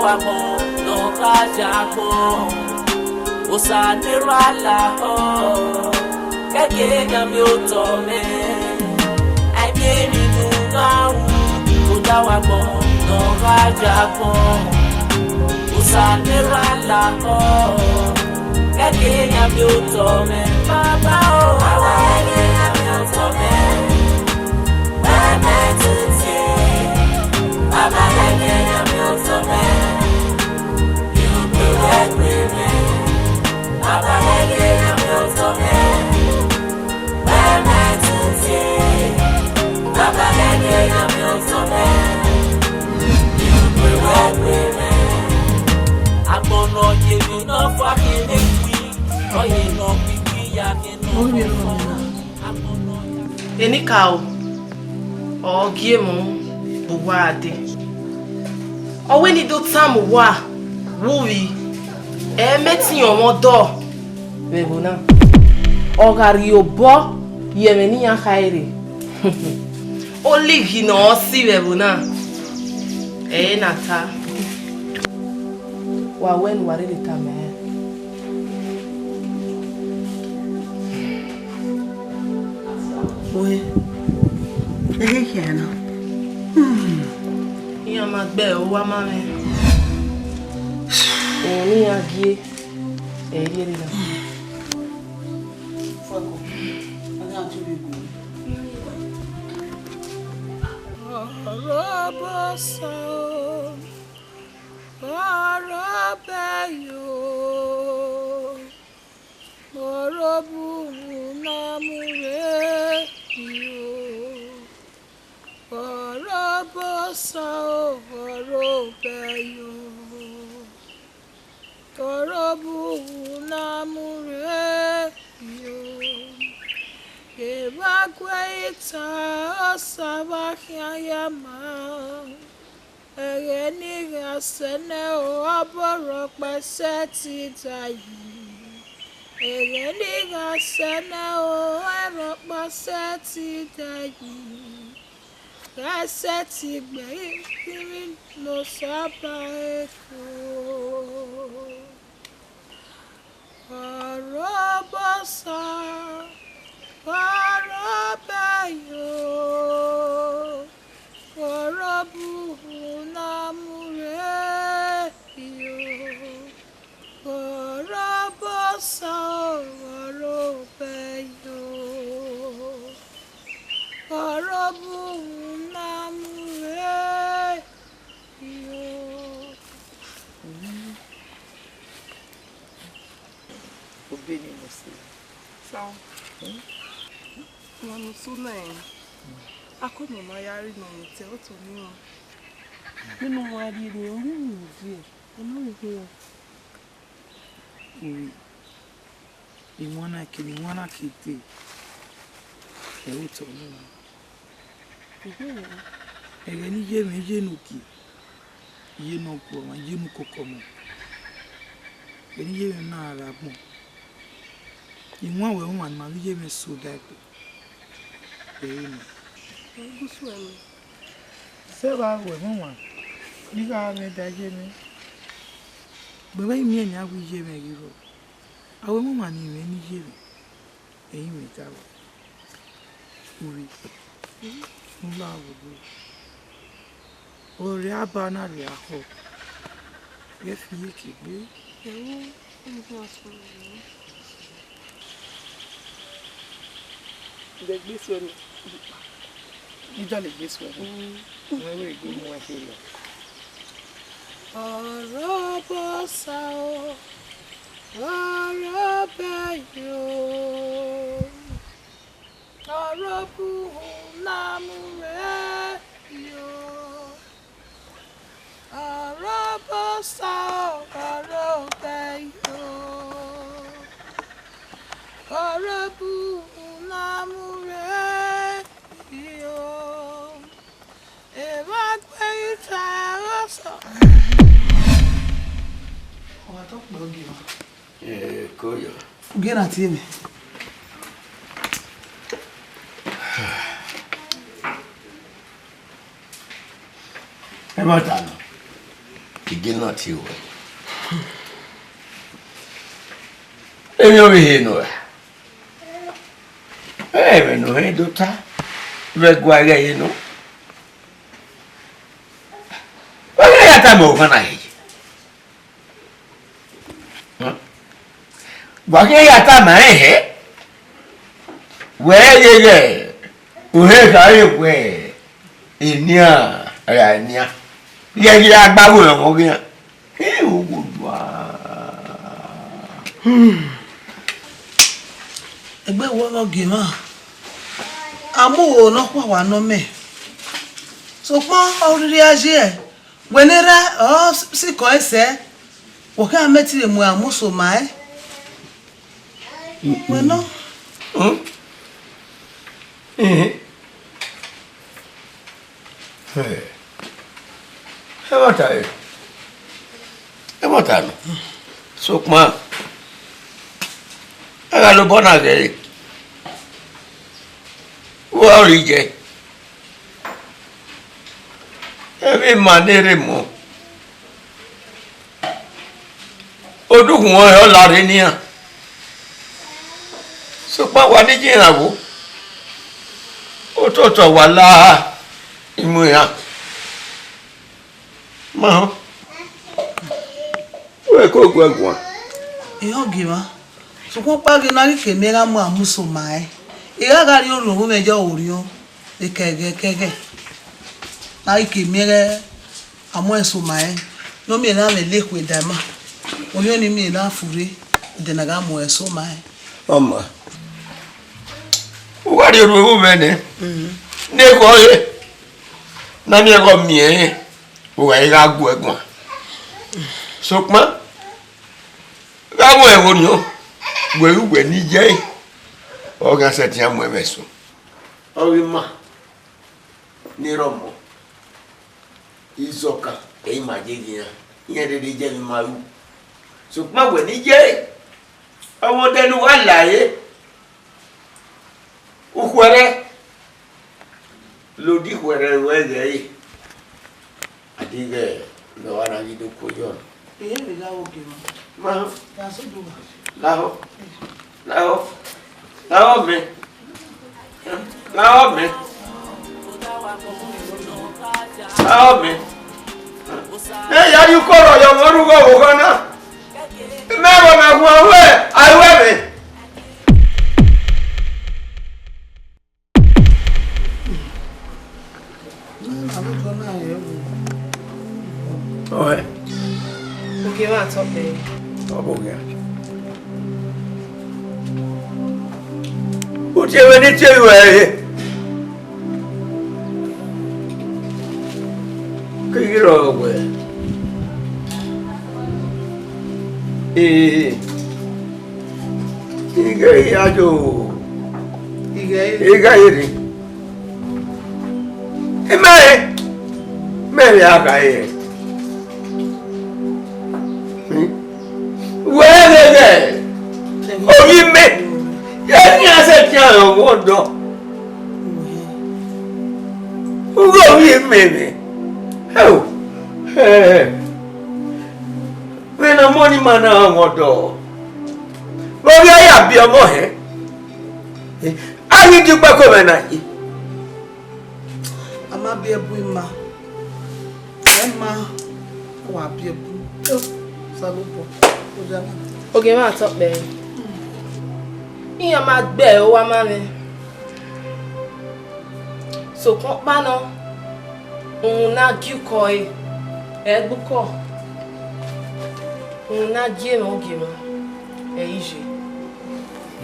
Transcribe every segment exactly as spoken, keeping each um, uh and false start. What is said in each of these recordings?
Wa mọ ne ọ gha ya agbọn, Osa ne erha lahọ, kẹkẹ ya miẹn otọ mwẹ. Aimie ni unu na ru, oda wa mọ ne ọ gha ya agbọn, Osa ne erha lahọ, kẹkẹ ya miẹn otọ mwẹ. Baba o, awa ẹgẹ ya miẹn otọ mwẹ. Wẹ mẹ tutie, Baba ẹgẹ ya miẹn otọ mwẹ. Enikaro, ọ gie emọ vbe uwa dee. Ọ wẹ ne I do tama uwa vbe uvbi, ẹ i mẹ te rọnmwẹ ọdọ vbe ẹvbo na. Ọ gha rhie obọ ye ẹmwẹ ne iran khare rre, olighi ne ọ si vbe ẹvbo na, ẹre na ta. Wa wẹ ne uwa rherhe tama ẹre. Ue, ehe khian na. Hmm. Iran ma gbe ẹre, uwa ma mwẹ. Emwi ne iran gie, ẹ i rhie rre na. Ọrọbọsa o, ọrọbẹyo, ọrọbuhu na mu rre yo. Ọrọbọsa o, ọrọbẹyo, ọrọbuhu na mu rre yo. Evba gue ita, Osa vbe khian ya ma. Ẹghẹ ne I gha sẹ nẹ o, ọbọ rhọkpa sẹtin da yi. Ẹghẹ ne I gha sẹ nẹ o, ẹrọkpa sẹtin da yi. Gha sẹtin gbe ivbi ne Osa ba ẹko. Ọrọbọsa, ọrọbẹyo, ọrọbuhu na mu rre yo. Ọrọbọsa, ọrọbẹyo, ọrọbuhu na mu rre yo. Obeni Mose. Sao. Hmm? Ọmwa ne usu na ẹn. Ako ne ọ ma ya rre nọ, ọ te otọ ni rẹn. Nene uwa rhie ne ọ rhie unu viẹ, ọ ma rhie unu. Uri, iwan na ke, iwan na ke te, ẹ otọ ni rẹn. Ẹghẹ ne I ye mwẹ, I ye ne ogie, I ye ne ọguọmwa, I ye ne ukoko ọmọ. Ẹghẹ ne I ye mwẹ na gha gha agbọn. I wan wẹ ọmwa ne ima ghi ye mwẹ so da ẹkpo. Ẹre nọ. Ọ gu usuẹn nẹ. Sẹ vbe a wẹ ọmwa, ne I gha mwẹ da ye mwẹ. Gbẹn vbe I miẹn ne a wẹ I ye mwẹ ghi rrọọ. A wẹ ọmwa ne I mwẹ ne I ye mwẹ. Ẹre I mwẹ da wẹ. Uri, ne u la vbe obọ. Ọ rhie aba na rhie akhọ, ghẹ fi iyeke gbe. Ẹvbo, ẹvbo asọn rẹ. Ghẹ gbe suẹn nẹ. I dọlegbe suẹn nẹ. Mm. Wẹ wẹ egbe mu ẹfe lọ. Ọrọbọsa o, ọrọbẹyo. Ọrọbuhu na mu rre yo. Ọrọbọsa, ọrọbẹyo. Ọrọbuhu na mu rre yo. Evba gue ita, Osa. Ọ wa tọ kpẹ ogie mwa. Eh, koya. Ugie na tie mẹ. Ẹmwata nọ, I Gie na tie ruẹ. Emwi ọvbehe nọ ra? Ẹmwẹ ne u hẹn do ta vbe ẹguae ẹghẹ ẹre nọ. Wa khian ya tama ọkhan na hẹ ye. Wa khian ya tama rẹn hẹ. Wẹ ghe ghẹ, u he khare wẹ enian ra enian. Rhie ghi ra gba wẹ ọmọ ghian. He, oghobua. Egbe wọ vbe Ogiemwa, a mu uro ne ọ khuawa nọ mẹ, sokpan ọ rhirhi a ye, wẹ ne erha ọ sikọ ẹre sẹ, wẹ khian mẹ te mu amuso ma ẹre. Wẹ nọ. Ẹmwata re, ẹmwata nọ, sokpan a gha la obọ na ghẹ re, vbe ọ rre iye, emwi ima ne rre emọ, odukhunmwu ọre ọ la rre nian, sokpan wa ne iye iran vbo, ototọ wa la imu iran. Ma họn, wẹ ke oguẹ guan. Ehọ gie mwa, sokpan ọkpa ghe ne a ghi ke miẹn gha mu amuso ma ẹre, I gha gha rrie orhiọn vbe mwẹ ye ọre orhiọn vbe kẹghẹ kẹghẹ, ne a ghi ke miẹn ghẹ a mu ẹso ma ẹre, ne ọ miẹn ne a mwẹ le ekhue da ima, orhiọn ni miẹn ne a furre, ẹdẹ ne a gha mu ẹso ma ẹre. Ọma, u gha rrie orhiọn vbe mwẹ nẹ, ne ekhọe ọre, ne a miẹn ghe ọ miẹn rẹn, u gha i gha gu ẹe guan. Sokpan, gha mu ẹn vbe orhiọn, wẹ ru wẹ ne iye ẹre, ọ gha sẹtin a mu ẹn vbe ẹso. Ọ ghi ma ne erha ọmọ, izọkan, ẹ i ma ye ghe iran, iran rherhe ye ẹmwẹ ima ru. Sokpan wẹ ne iye ẹre, ọ vbe odẹ ne uwa la ẹre, ukhuẹrhẹ, lele ukhuẹrhẹ ruẹ ghẹ re, a deghẹ ne ọ gha na ghi do kuo yọ nọ. Iyẹn vbe gha vbe ogie mwa. Ma họn. Ya sẹ odẹ uwa. Lahọ. Lahọ. Lahọ mẹ. Lahọ mẹ. Lahọ mẹ. Ẹ ya rhie ukọ rhọyọ mwẹ orhughe ọvbokhan na. Mẹ vbe mẹ guan ruẹ, a i ruẹ mwẹ. Ọhẹ. Ogie mwa tọ kpẹre. Ọ bụ gị a. U tie vbe ne I tie ruẹ re. Ke I ghi rrọọ wẹ, ee, I ghẹ ya yo, I ghẹ, I ghẹ ye rre. Imẹ, mẹ vbe a kha re. Wẹ ghẹ ghẹ, ovbi mẹ, eni a sẹ tian ọmọ ọdọ. Ughẹ ovbi mẹ mwẹ. Ẹo, ẹ, vbe ne ọmọ ni ma na ọmọ ọdọ. Vbe ọ ghi ya biẹ ọmọ hẹ? A ghi di ukpẹko mwẹ na yi. A ma biẹ bu ima. Ẹ ma, wa biẹ bu. Osanobua, oya na. Ogie mwa tọ kpẹre. Iran ma gbe ẹre owa ma mwẹ. Sokpan ọkpa nọ, uhunmwu ne a gie ukọ ẹre, ẹ i gbe ukọ. Uhunmwu ne a gie mwẹ ogie mwa, ẹ i ye.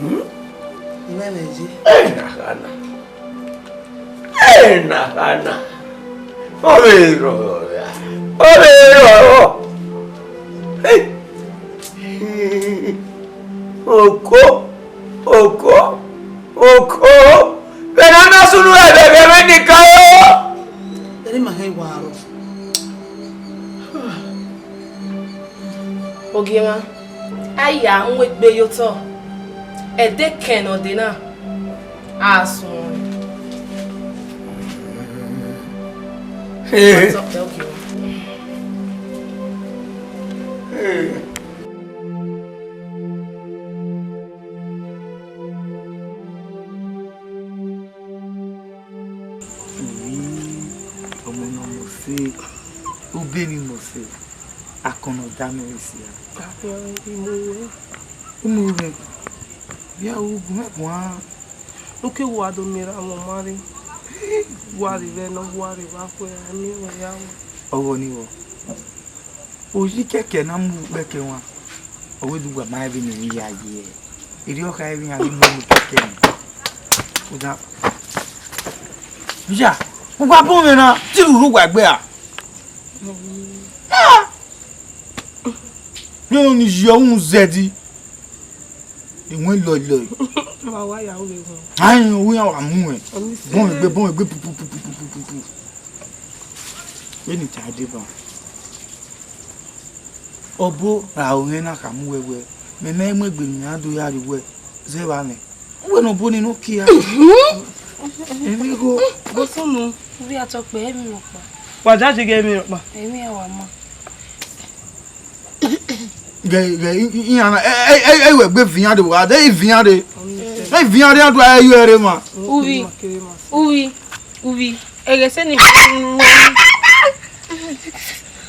Hmm? Imẹ vbe ye. Ẹ na kha na. Ẹ na kha na. Ọ vbe rrọọ ra. Ọ vbe rrọọ. Hey. Oko, oko, oko. Vbe ne a na sunu ẹvbo ẹghẹ mwẹ ni ka ro. Eri ma hẹ wa ro. Ogie mwa, a ya mu egbe ye otọ, ẹdẹ kẹn ne ọ dee na, a suẹn. Hey. What's up, Ogie mwa? Nọ mose, ube ni mose, akọnọ da mẹ vbe sia. Umu mwẹ, ya ru gu mwẹ guan. Uke wa do miẹn ra wọn ma rre. Wa rre vbe nọ, wa rre vbe akhuẹ, a miẹn wẹ ya ru. Ọghọ ni wọ. Oyi kẹkẹ na mu ukpẹkẹ wan. Ọ wẹ do uwa ma rẹn vbene emwi ya ye. Erriọ kha emwi iran ghi mu ukpẹkẹ ni. Uda. Iya, u wa bun mwẹ na, te I rhurhu uwa egbe ra? Ah! Vbene ọni yi ọhunmwu zẹdẹ, I wẹn lọlọe. Ma wa ya ru vbe wọn. Ain, ovbi iran wa mu ẹn. Ọni sẹ. Bun egbe, bun egbe, pu, pu, pu. Vbene I ta deba. Ọbo ra ru mwẹ na khama uwẹ wẹẹ, mẹ ma mu egbe ne iran do ya rrie uwẹ zẹ vba mwẹ. Uwẹ ne ọbo nii ne ọ kia. Emwi igho. Bosunu, u vbe a tọ kpẹ, emwi rhọkpa. Wa jaje ghe emwi rhọkpa. Emwi a wa ma. Ghe, ghe, i, i, iran na, ẹ, ẹ, ẹ, ẹ, wẹ gbe vian de, wa de, i vian de. Ẹ, i vian de, a do a ẹ yọ ẹre ma. Uvi, uvi, uvi. Ẹghẹ sẹ ni,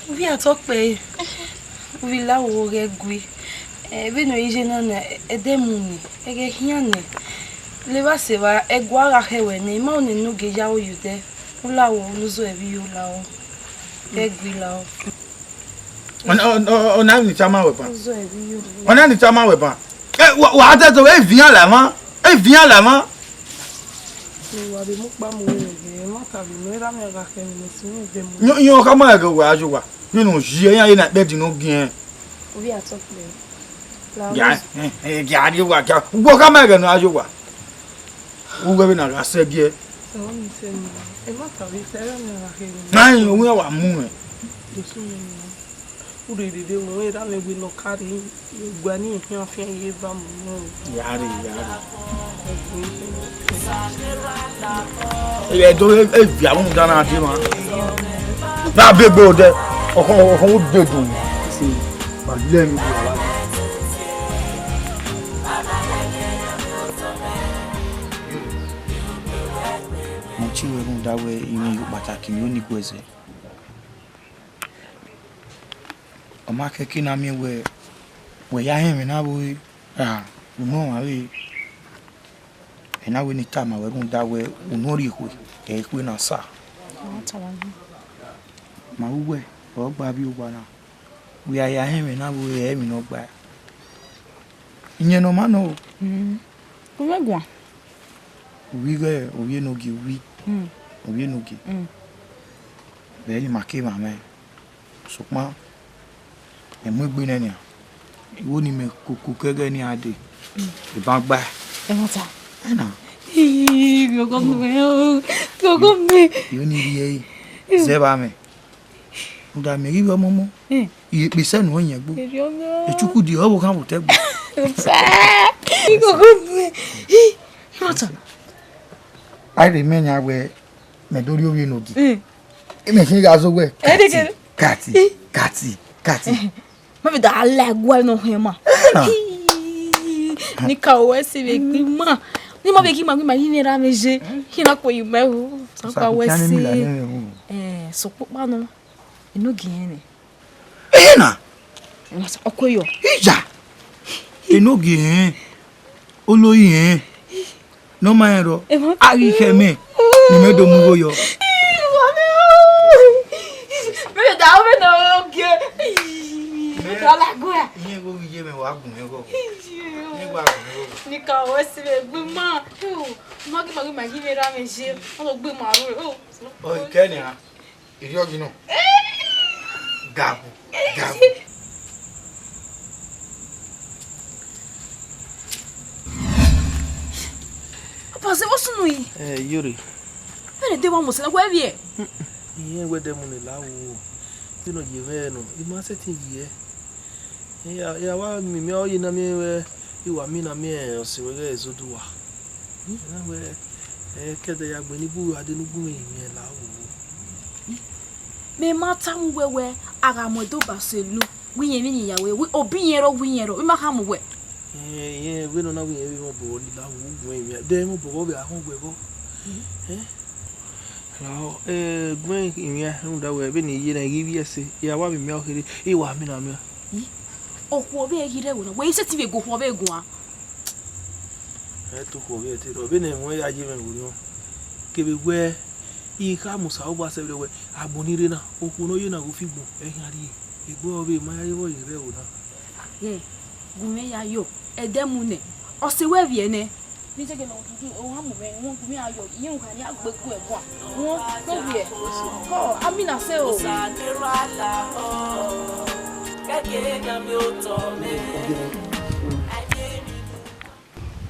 uvi a tọ kpẹ, uvi la wo ghẹ gui. Ẹ, vbene ọ ye na na, ẹdẹ mu ni, ẹghẹ khian nẹ. Levba sẹ evba, ẹguae gha khẹ wẹ nẹ, I ma ru ne enogie ya ro ye odẹ. U la wo, unu zọ ẹvbi yo la wo. Ghẹ gui la wo. Ọna, ọna, ọna ni tama wẹ ban. Ọna ni tama wẹ ban. Ẹ, wa, wa dẹ to, e vian la mwa. E vian la mwa. Wa vbe mu kpa mu wẹ rẹ, ẹ ma ta vbe mẹ, erha mwẹ gha khẹ mwẹ, mẹ si mwẹ vbe mu. Yọ, yọ, ka ma ghe wa ayo wa. Vbene ọ yi, iran ye na kpẹ di ne ọ gi ẹn. Ovbi a tọ kpẹ. Ya, ẹ, ẹ, ya, ya, wa, ya. Ugbọ ka ma ghe ne ayo wa. Uwẹ vbe na gha sẹ giẹ. Ẹ, ọ ni sẹ ni. Ẹ ma ta vbe sẹ, erha mwẹ gha khẹ mwẹ. Ain, ovbi iran wa mu mwẹ. Dosunmu. Urhirhi rre wọn erha mwẹ wẹ ne ọ ka rri, gua ni ehian fian ye eva mu nọ. Ya rre, ya rre. Ẹdẹ e viọ avbe rhunmwuda na dee mwa. Na be gbe odẹ, ọkhọ, ọkhọ u de dun. Ba lẹ emwi gbe ọmwa. Mẹ ọ tie ruẹ rhunmwuda wẹẹ I mwẹ iyẹn kpataki ne I ni guẹ zẹ. Ọ ma kẹke na miẹn wẹẹ, wẹ ya rẹn ẹmwẹ na vbe ore ra unu ọmwa vbe. Ena wẹ ne I tama wẹ rhunmwuda wẹẹ unu ọ rrie ekhue, ẹ i khue na sa. Ma ru wẹ, ọ gba vbe owa na. Wẹ a ya rẹn ẹmwẹ na vbe ore, ẹ i emwi ne ọ gba. Iyẹn ne ọ ma nọ o. Mm. U vbe guan? Ovbi ighẹ, ovbi enogie, ovbi. Mm. Ovbi enogie. Mm. Vbe ima ke emwa mwẹ. Sokpan, ẹ mu egbe nẹ nian. Igho ni mẹ koko ke ẹghẹ ne iran dee. Mm. Eban gba. Ẹmwata. Ẹna. Ii, gọgọ mẹ o, gọgọ mẹ. Igho ni rhie ẹre. Mm. Zẹ vba mwẹ. Rhunmwuda mẹ ghi vbe ọmọmọ. Mm. Iyekpe sẹ ne ọ yẹn gbo. Erriọ mẹ o. Echuku di ọvbokhan vbe otọ ẹgbe. Ẹmwata. Ii, gọgọ mẹ. Ii, ẹmwata. A rhe mẹ yan wẹẹ, mẹ do rhie ovbi enogie. Mm. Imẹ khin gha zẹ owẹ. Ẹdẹgẹdẹ. Kati, kati, kati, kati. Ma vbe da la ẹguae ne ọ hẹn ma. Ena. Ni ka ruẹ ẹse vbe egbe ima. Ne ima vbe ghi ima, ima ghi mwẹ erha mwẹ ye. Khin na kue ye ima ẹvbo. Sa ka ruẹ ẹse. Eh, sokpokpa nọ. Enogie hẹn nẹ. Ena. Ọ kue yọ. Ija. Enogie hẹn. Olori hẹn. Ne ọ ma rẹn rrọọ, a ghi khẹ mẹ, ne imẹ do mu igho yọ. Mẹ da ove na ogie. Mẹ da la gua. Iye igho ghi ye mẹ wa gun igho. Iye igho. Ni ka wẹ si vbe gbe ma. Magi, magi, magi vbe ra mẹ je. Ọ gbe ma ro. Ọ kẹ ni a. Irhiọghinu. Gabu, gabu. Papa, se vbọ sunu yi? Eh, iyore. Vbene de wa mose na wẹ vbiẹ? Iye wẹ dẹ mu ne la wo. Vbene ọ ye mwẹ nọ, I ma sẹtin yi ẹe. Iran wa miẹn, miẹn ọre na miẹn wẹ, I wa miẹn na miẹn ọse wẹ ghẹ Ezoduwa. Iran wẹ, ẹ, kẹdẹ ya gbe ne ibu ua dee ne u gu mwẹ yin miẹn la wo. Mẹ ma tama uwẹ wẹ, a gha mu Ẹdo ba sẹ elu, wẹ iyẹn vbe iyẹn ya wẹ, wẹ obọ iyẹn rrọọ, wẹ iyẹn rrọọ, I ma khama uwẹ. Ẹ, iyẹn vbene ọ na wẹ iyẹn vbe mwẹ obọ ni la wo, u gu mwẹ yin miẹn, de mwẹ obọ vbe a họn wẹ vbọ. Ẹ? Ọ, eh, gun emwi rhunmwuda wẹ vbene I ye na, I ghi vbiẹ ẹse, I ra wa vbe miẹn ọkherhe, I wa mina miẹn. Okhuo vbe ghi rre ẹvbo na, wẹ i sẹtin vbe gu okhuo vbe guan. Ẹ te okhuo vbe ẹte rọ, vbene ẹmwẹ ya ye mwẹ vbe orhiọn, kevbe wẹ I kha mu Osanobua sẹ vberriọ wẹ, agbọn ni rre na, okhuo ne ọ ye na ghe ofigbọn, ẹ khian rrie, egbe ọvbehe ma ya ye vbe ọ ye rre ẹvbo na. Ghẹ, gu mwẹ ya yọ, ẹdẹ mu nẹ, ọ sẹ wẹ vbiẹ nẹ. Vbe I zẹgẹ ne ọ gu, ọ gha mu mwẹ, wẹ gu mwẹ ya yọ, I rẹn ugha ne a gbe gu ẹguan. Wẹ, wẹ vbiẹ, kọ, a mina sẹ o.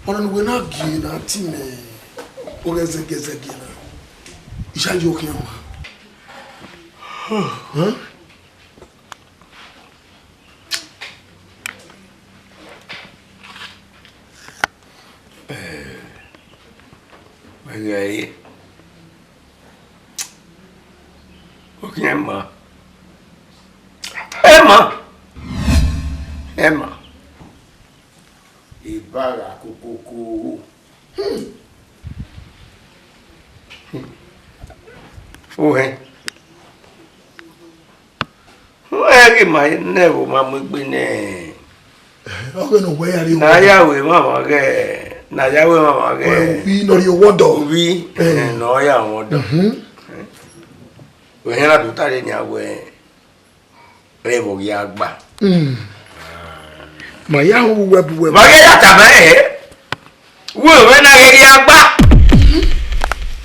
Ọna ne uwẹ na gie na ti mẹ, ọghe zẹgẹzẹgẹ na, I sha yo khian ma. Hẹn? Ẹghẹ ẹre, ọ khian ma, ẹ ma, ẹ ma. Ebara kokoko. Ohẹn. Ẹ ghi ma nẹ vbe ma mu egbe nẹ. Ọ ghe ne uwẹ ya rrie na owa. Ya wẹ mama ghẹ, na ya wẹ mama ghẹ. Wẹ ovbi ne ọ rrie owa ọdọ. Ovbi, eh, ne ọ ya mwẹ ọdọ. Mhm. Wẹ hẹn na do ta rre nian wẹ, rẹ vbe ọ ghi a gba. Mm. Ma ya hu uwẹ bu uwẹ bu. Ma ghe ya tama ẹre. Wẹ, wẹ na ghe ghi a gba.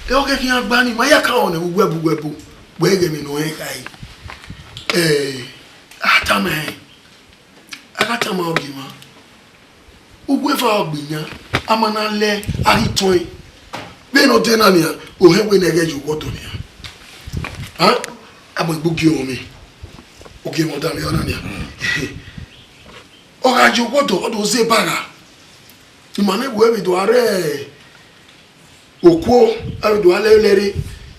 Ẹ, ọ ghe ghi a gba ni, ma ya ka ọnẹ vbe uwẹ bu uwẹ bu. Wẹ ghẹ emwi ne ọ rẹn khae. Ẹ, a tama ẹre. A gha tama ọghe emwa. Uwu eva ọgbe yan, a ma na lẹ, a ghi tọn ẹn. Vbene ọ de na nian, ohẹn wẹ ne ẹghẹ ye owa ọdọ nian. A, a mu egbe ugie ọmọ mwẹ. Ugie ọmọ ọdọ mwẹ ọna nian. Ọ gha ye owa ọdọ, ọ do zẹ ebara. Ima ne vbe do a rre okuo, a vbe do a lẹ lẹre.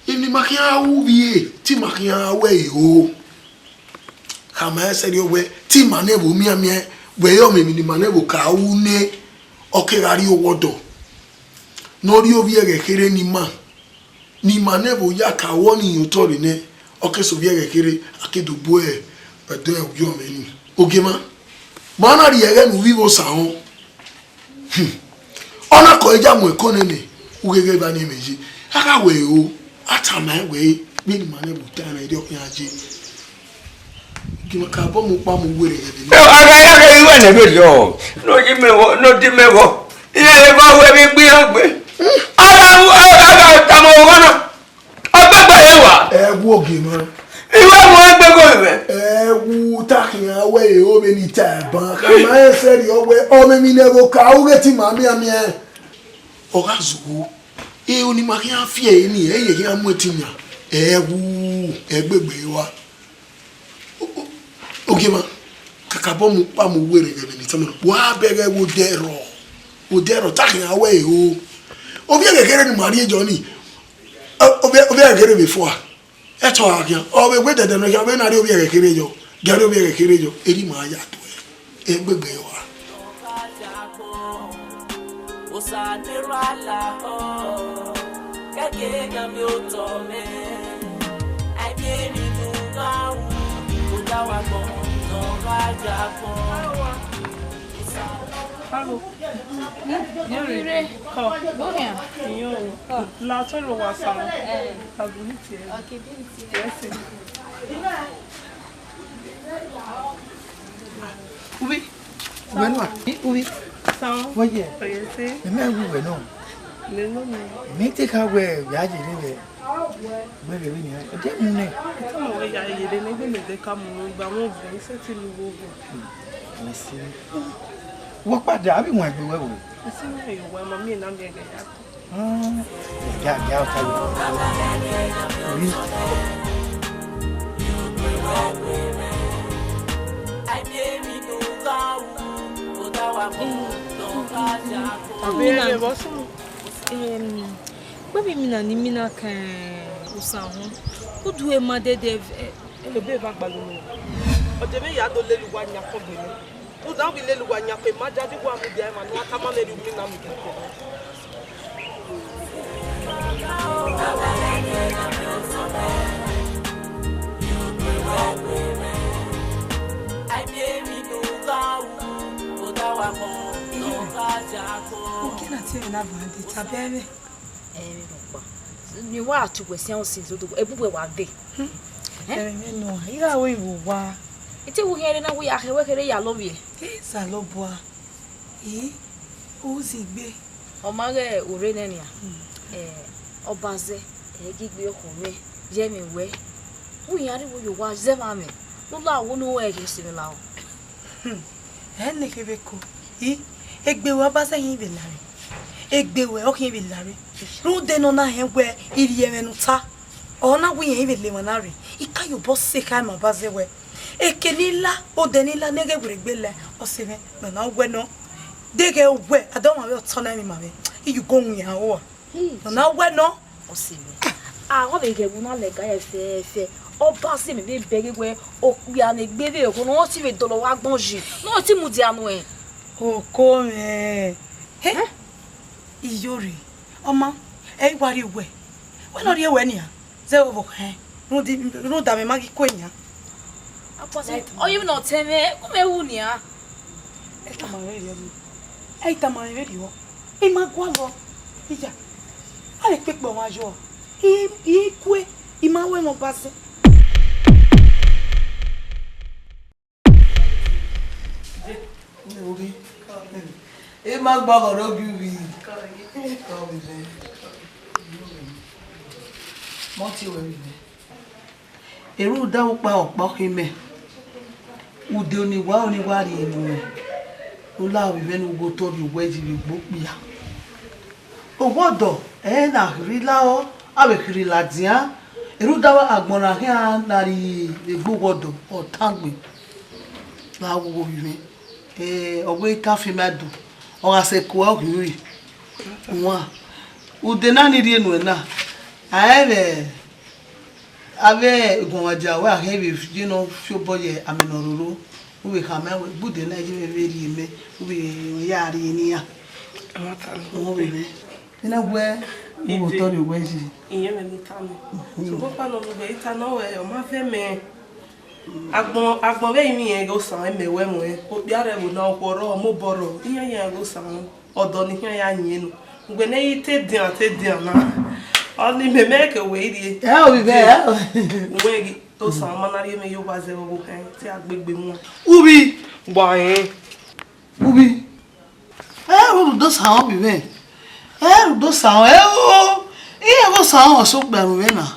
Emwi ne ima khian ru vbe, te ima khian ru ẹre o. Khama ẹsẹ rriọ wẹ, te ima nẹ vbe mianmian, wẹ ọmọ emwi ne ima nẹ vbe ka ru nẹ, ọ ke gha rrie owa ọdọ. Ne ọ rrie ovbi ẹghẹ kherhe ne ima, ne ima nẹ vbe ya ka ru ọnii hin otọ rre nẹ, ọ ke sẹ ovbi ẹghẹ kherhe, a ke do bu ẹdẹ ugie ọmọ ni. Ogiemwa, ma na rhie ẹghẹ ne u vbe ivbi Osa họn. Hmm. Ọ na kọ eja mu ẹko nene, ugheghe evba ni mwẹ ye. A gha wẹ o, a tama ẹn wẹ, vbene ima nẹ vbe ota na, erriọ khian ye. Gie ima ka bọ mu ukpa mu werriẹ ghẹ vbe nẹ. Ẹ, a gha, a gha, iwẹ nẹ vbe rriọ, ne ọ di mẹ vbọ, ne ọ di mẹ vbọ. Iran eva wẹ vbe gbe iran gbe. A gha, a gha tama ọmwa na. Ọ gbẹgbẹ ye wa. Ẹ wu ogiemwa. Iwẹ mu egbe gho vbe. Ẹ wu ta khian wẹ ero vbe ni ta ẹban. Khama ẹsẹ rriọ wẹ, ọmọ emwi ne ẹvbo ka ru ghe te ima mianmian. Ọ gha zogho. Ero ne ima khian fi ẹre ni, ẹ i ye khian mu ẹtin yan. Ẹ wu, ẹ gbegbe ye wa. O, o, ogiemwa, kakabọ mu ukpa mu werriẹ ghẹ vbe ne I tama na. Wa bẹghe vbe odẹ rrọọ. Odẹ rrọọ, ta khian wẹ ero. Ovbi ẹghẹ kherhe ne ima rrie jọ ni. Ọ, ovbi, ovbi ẹghẹ kherhe vbe fua. Ẹtọ gha khian. Ọ vbe wẹ dẹdẹ nọ khian, vbene a rrie ovbi ẹghẹ kherhe yọ. Gie a rrie ovbi ẹghẹ kherhe yọ. Erriọ ima ya do ẹre. Egbegbe ọre. Osanobua la ọ, kẹkẹ na miotọ mẹ. Agbẹnidunmwu, odawa gbọn, nọ gha ya gbọn. Aro. Ire. Kọ. Bọkhian. Iyo. Kọ. La tọrọ wa sa. Eh. Agbẹnidunmwu. Okay, Binti. Yes. Ubi. Ubi nua. Ubi. Sao? Wọ́n yẹ. Oyese. Ẹ̀mí ẹ̀wù wẹ̀ náà. Lẹ́nu mi. Ẹ̀mí tẹ ká wẹ̀ yà á jẹ ní rẹ̀. Wẹ̀ rẹ̀ wí ni. Ẹ jẹ́ mu nẹ. Ẹ tẹ́ mọ̀ wẹ̀ yà á yẹ lẹ́nu ẹgbẹ́ mi dẹ́ ká mu nù ìgbà wọn bù ní sẹ́tì mi wò wò. Ẹ̀mí sí. Wọ́n padà, àbí wọn ẹgbẹ́ wẹ̀ wò? Ẹ sí wọn yóò wá, màmí ẹ̀ náà gẹ̀gẹ̀ yà. Hmm. Ya, ya, ya, ya. Orí. Mina, em, kpẹvbe mina ni mina kẹ Osa họn. Udu e ma dẹdẹ, eh, ebe eva gbalọ. Ọ dẹ vbe ya do lele uwa yan kọgbe nẹ. Uda vbe lele uwa yan kọgbe, ma dia di uwa mudia emwa ne uwa tama mwẹ rhie ugbi na mu dia kọgbe. Te na va de ta bẹvbe. Ẹmwẹ nọkpa. Ni wa tu wẹ siẹn osin zodo, ebu wẹ wa de. Ẹmwẹ nọ, I gha ru ivbo wa. I te wu hiẹn rre na, wẹ ya khẹ, wẹ kherhe ya lovbiẹ. Ke Osanobua. I, u zigbe. Ọ ma ghẹ ore nẹ nian. Eh, Ọbazẹ, ẹ i gie egbe ọkhọ mwẹ, ye ẹmwẹ wẹ. Wẹ iran rhie vbe ye owa zẹ vbe amwẹ. Ne u la wo ne u ẹ ghe sẹ mwẹ la o. Ẹ ne kevbe ko. I, egbe wẹ Ọbazẹ khian vbe lare. Egbe wẹ ọ khian vbe lare. Rhunmwuda ne ọ na hẹn wẹ I rhie ẹmwẹ ne u ta. Ọ na wẹ irẹn i vbe le emwa na rre. I ka ye obọ sẹ kha ma Ọbazẹ wẹ. Eke ne I la, odẹ ne I la, ne I ghẹ werriegbe la, ọse mwẹ, nọ na wẹ nọ. Deghẹ wẹ, a da ọmwa vbe otọ na emwi ma mwẹ, I ye ugo winna ua. Nọ na wẹ nọ. Ọse mwẹ. A, ọ vbe ghẹ vbe una lẹga ẹfẹfẹ. Ọbazẹ mẹ vbe bẹghe wẹ, okpia ne egbe vbe ẹghọ ne ọ ti vbe dọlọ vbe agbọn yi, ne ọ ti mudia nuẹn. Oko mwẹ. Hẹ? Iyore, ọ ma, ẹ i wa rrie wẹ. Wẹ ne ọ rrie wẹ nian, zẹ vbe ọvbokhan ẹn, rhunmwuda, rhunmwuda mẹ ma ghi kue yan. Apostle, ọ ye vbe ne ọ tẹ mwẹ, ku mẹ ru nian. Ẹ i tama mwẹ vberriọ. Ẹ i tama mwẹ vberriọ. I ma gualọ. Iya. A vbe kpekpe ọmwa yọ. I, I kue, I ma ru ẹmwẹ Ọbazẹ. I ma gba ọghọ rre ogie uvbi. Mọ tie wẹ vbe mẹ. Erhunmwuda ukpa ọkpa ọ khin mẹ. Ude ne I wa, ne I wa rhie nuẹn, ne u la vbe mwẹ ne u ghe otọ rhie owẹ yi vbe egbe okpia. Owa ọdọ, ẹ na khirhi la ọ, a vbe khirhi ladian. Erhunmwuda agbọn na khian na rhie vbe egbe owa ọdọ, ọ tangbe. Gha wu vbe mwẹ. Eh, ọ wẹ I ka fi ima do, ọ gha sẹ kua ọ ghi ru. Wan, ude na ni rhie nuẹn na, a rẹn vbe avbe eguọmwadia wẹ a khẹ vbe ye ne ọ fi obọ ye amẹ ne ọ roro, u vbe khama wẹ, gbe ude na ye vbe rhie mẹ, u vbe ya rhie ne iran. Ọ vbe mwẹ. Ena wẹ, u vbe otọ rhie owẹ yi. Iyẹn mwẹ ne u tama. Sokpan ọkpa nọ ne uwẹ i ta nọ wẹ, ọ ma vẹ mẹ. Agbọn, agbọn vbe ivbi irẹn ghe Osan mẹ wẹ muẹn, okpia rre ẹvbo na, okhuo rrọọ, mobọ rrọọ, iran ya ghe Osan, ọdọ ne I khian ya yin nọ. Ugbẹn ne I te dian, te dian na, ọni mẹ, mẹ ke wẹ i rhie. Ẹ, ovbi mwẹ, ẹ. Uwẹ ghi, Osan ma na rhie mwẹ ye owa zẹ vbe ọvbokhan, te a gbe egbe muan. Uvbi. Wa rẹn. Uvbi. Ẹ, ru do sa ovbi mwẹ. Ẹ, ru do sa, ẹ, o, iran vbe Osan ọse okpia ru mwẹ na.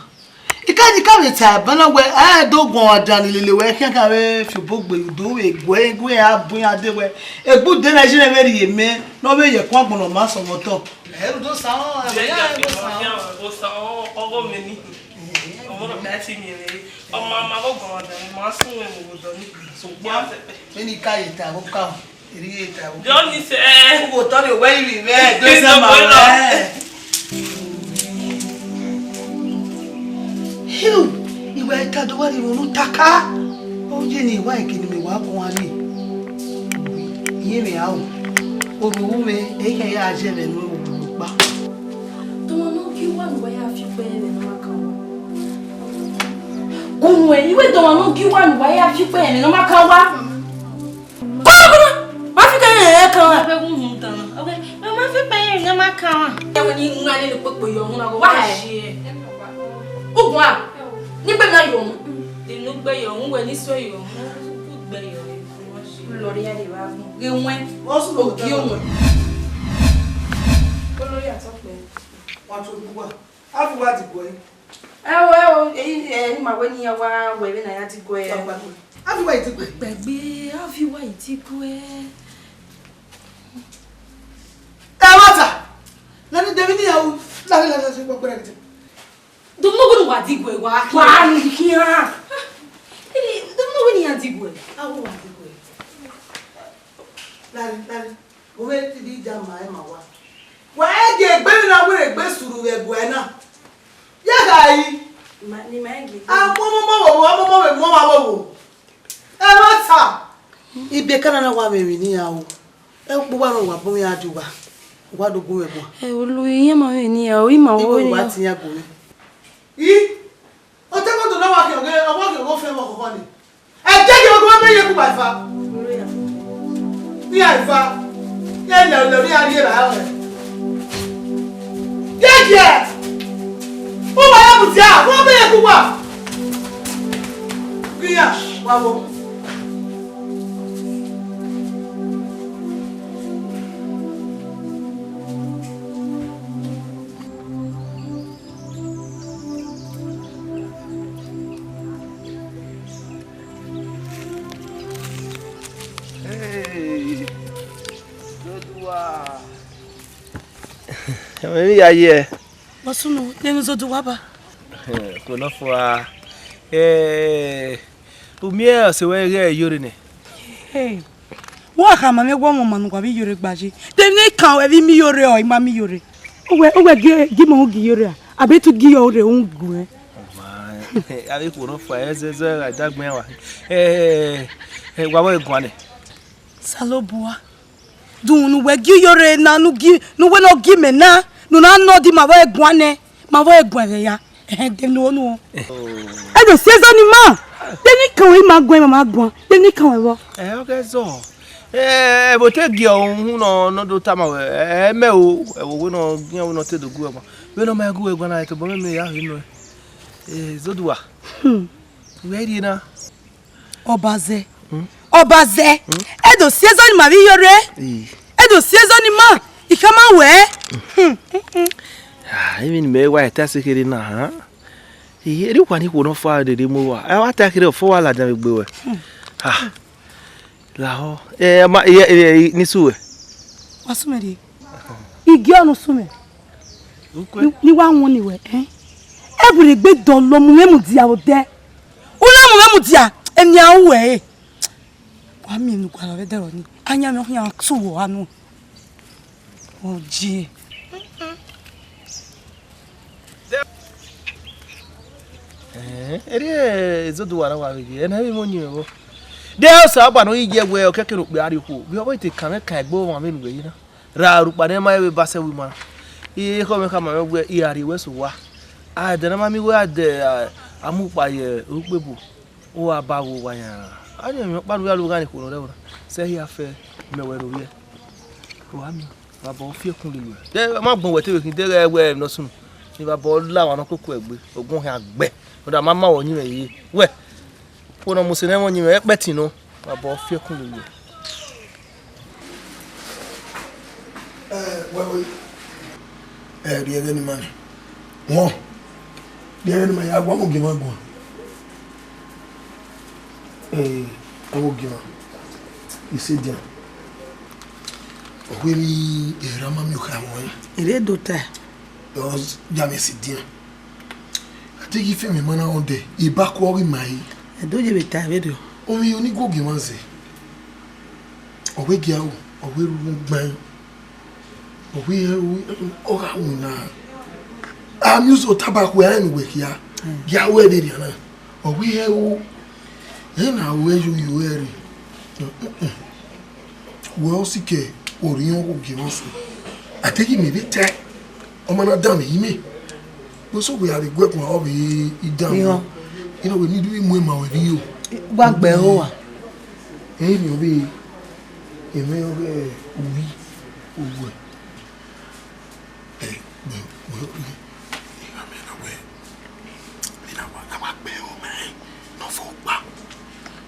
I ka, I ka vbe ta ẹban na wẹ, a do guan ọmwa dan ni lele wẹ khian khian vbe fi obọ gbe udo vbe guẹ, guẹ a bu iran dee wẹ, egbe ude na, ẹ i zẹ vbe rhie mẹ, ne ọ vbe ye ẹkun agbọn ne ọ ma sẹ ọmwa otọ. Ẹ, ru do sa, ẹ, ru do sa. Osan, ọghe mwẹ ni. Ọmọ na ọkpa ti miẹn mwẹ re. Ọ ma ma vbe guan ọmwa dan ni, ma sunu ẹn mu vbe odọ ni. Sokpan, vbene I ka ye ta vbe oka. Erriọ ta o. Johnny sẹ. U vbe otọ rhie owẹ ivbi mwẹ, do sẹ ma wẹ. Hiu, I wa ta do wa rhie unu taka. Ọ ye ne I wa eke ne mẹ wa guan rhie. Iye mwẹ a o. Orhu mwẹ, ẹ i khẹ ya zẹ vbe ne u kpa. Dọmọ ne ọ gie uwa ne uwa ya fi ukpẹ ẹmwẹ ne ọ ma kan uwa. Kunu ẹ, I wẹ dọmọ ne ọ gie uwa ne uwa ya fi ukpẹ ẹmwẹ ne ọ ma kan uwa. Kọlọ, kọlọ. Ma fi kẹrẹ rẹ kan wa. Ọbẹ gun hun dan. Ọbẹ, ma fi kẹrẹ rẹ ma kan wa. Ẹ wẹ ni ngan ni kpekpe yọ hun na wa. Wa ẹ. Ugun a. Ni gbe na yọ hun. Ni nu gbe yọ hun, wẹ ni so yọ hun. Ku gbe yọ. Lọri ya de wa gun. Ge wen. Osu lo gi wen. Olori atọ pẹ. Wa to gbuwa. A fi wa diguẹ. Ẹ o, ẹ o, eyi, ẹ, ima wẹ ne iran wa wẹ vbene a ya diguẹ. Wa gba gbe. A fi wa diguẹ. Gbẹgbẹ, a fi wa diguẹ. Ẹ wa ta. Na ni de vbene iran u, la, la, la, la, gbẹgbẹ. Dọmọ ne wa diguẹ wa. Wa ni khian. Dọmọ ne iran diguẹ. A wa diguẹ. Lare, lare. Uwẹ ti di ja ma ẹ ma wa. Wa ẹ gie egbe na wẹ egbe suru vbe ẹguae na. Ye gha yi. Ma, ni ma ẹ gie. A mọ mọ mọ wo, a mọ mọ mọ mọ wo. Ẹ ma ta. Ibe kana na wa vbe emwi ni ya o. Ẹ kpo wa rọ wa bun ya di wa. Wa do gun vbe ẹguae. Ẹ olu iyan ma vbe ni ya o, ima wo ni ya. Wa ti ya gun. I. Ọ te kọnto ne ọ wa khian ọghe, ọ wa khian ọghe ofẹn vbe ọkhọkhọ ni. Ẹdẹ ye ọghe ọmọ ye ku ba ifa. Iran ifa. Ye lẹ olẹ ori a rhie ra ọrẹ. Ye. U wa ya mudia, u wa bẹghe ku wa. Gia, wa wo. Hey, Zodua. Ẹmwẹ emwi ya ye. Bọsunu, de ne Zodua ba? Kò nọ fua. Eh, u miẹn ọse wẹ ighẹ iyore nẹ? Hey. Wa khama mwẹ wẹ ọmwa ne uwa vbe iyore gba ye. De emwi ne I kan ruẹ vbe I miẹn iyore, ọ, I ma miẹn iyore. Uwẹ, uwẹ gie, gie ima gie iyore a? Abe tu gie iyore un gu ẹn. Avbe ikhuo nọ fua, ẹzẹzẹ gha dagbe iran wa. Eh, eh, wa vbe guan nẹ. Osanobua. Dunmwu ne uwẹ gie iyore na, ne u gi, ne uwẹ ne ọ gie imẹ na, ne u na nọ ọdọ ima vbe guan nẹ. Ma vbe guan vbe ya. Ẹhẹn, de ne u nu. Ẹ do si ẹzọ ne ima. De ne I kan ruẹ, ima guan, ima ma guan. De ne I kan ruẹ vbọ? Ẹ, ọ ghẹ zọ. Ẹ, ẹvbo te gie uhunmwu nọ, nọ do tama wẹ, ẹ, ẹ mẹ o, ẹvbo wẹ nọ, gie wẹ nọ te do gu ẹguan. Vbene ọ ma gu ẹguan na, tobọ mwẹ, mẹ ya vbe nọ. Ẹ, Zodua. Hmm. Wẹ rrie na. Ọbazẹ. Hmm? Ọbazẹ. Hmm? Ẹ do si ẹzọ ne ima vbe iyore. Ii. Ẹ do si ẹzọ ne ima. I khama wẹ. Hmm, hmm, hmm. Ah, emwi ne imẹ wa ta ẹse kherhe na, ha? Ii, erriọ ukwa ni ikhuo nọ fua rere mu uwa. Ẹ wa ta kherhe, ọfọ wa ladian vbe egbe ruẹ. Hmm. Ah. Lahọ. Ẹ, ma, ẹ, ẹ, ni su wẹ. Wa sumẹ rrie. I gie ọnu sumẹ. Ukwe. Ni, ni wa wọn ni wẹ, eh? Ẹ bu rhe egbe dọlọ mu mwẹ mudia vbe odẹ. U na mu mwẹ mudia, eni a ru ẹre. Wa miẹn ne u gualọ vbe ẹdẹrọ ni. Ayan mwẹ ọkhian tu vbe oha nuẹn. Ọ jie. Eh, erriọ Zodua ra wa vbe ye, ẹna vbe mwẹ ọyẹnmwẹ vbọ. De Osanobua ne ọ ghi ye wẹ ọ kẹkẹ ne okpia rrie okhuo, vbe ọ vbe te kan mwẹ kan egbe ọmwa vbene uwẹ ye na. Ra rhukpa ne ma vbe ba sẹ vbe ima. Ekhọe mwẹ khama mwẹ wẹ I gha rrie wẹ sẹ owa. A, ẹdẹ ne a ma miẹn wẹ a dẹ, a, a mu kpa ye ukpebo, u wa ba vbe owa yan. A rẹn emwi ọkpa ne u ya ru gha ne ikhuo ne ọ rre ẹvbo na. Sẹ hia fẹ, mẹ wẹ ne ovbiẹ. Wa miẹn, wa bọ fi ẹkun lele uẹ. De ọ ma gbọn wẹ te vbe khin, deghẹ wẹ ne ọ sunu. Ni wa bọ la ọmwa ne ọ koko ẹgbe, ogun khian gbẹ. Ọ da ma ma wẹ ọyẹnmwẹ ye. Wẹ, Uwẹ ne ọ mu sẹ ne ẹmwẹ ọyẹnmwẹ ẹkpẹtin nọ, wa bọ fi ẹkun lele. Ẹ, wẹ, wẹ. Ẹ, rhie ẹghẹ ne ima nẹ. Wọn. Rhie ẹghẹ ne ima ya guan, mu ogie mwa guan. Ẹ, mu ogie mwa. Isẹ dian. Ọ wẹ emwi erha ma miẹn okhaemwẹ. Erha do ta. Ọ ya mwẹ sẹ dian. A deghẹ I fian mwẹ ma na rẹn odẹ, eba ku ọghe ima re. Ẹdẹ ye vbe ta vberriọ. Ovbi onigogie mwa zẹ. Ọ wẹ gie aro, ọ wẹ rhurhu gbain. Ọ wẹ ọ gha winna. A miẹn uzo taba khu ẹre ne uwẹ khia. Gie aro ẹre rhian na. Ọ wẹ aro, ẹ na aro ẹre yo yo ẹre. Wẹ ọ sikẹ, orhiọn ogie mwa sẹ. A deghẹ imẹ vbe tae, ọ ma na danmwẹ imẹ. Vbọzẹ wẹ a vbe gu ẹguan, ọ vbe i danmwẹ. Iran. Iran wẹ ne I do mu ima ruẹ vbe iyo. Wa gbe ẹho wa. Ẹ, emwi ọ vbe, emwi ọ vbe uwi, uwẹ. Ẹ, wẹ, wẹ, wẹ, I gha miẹn na wẹ, emwi na wa, na wa gbe ẹho mẹ, ne ọ fo kpa.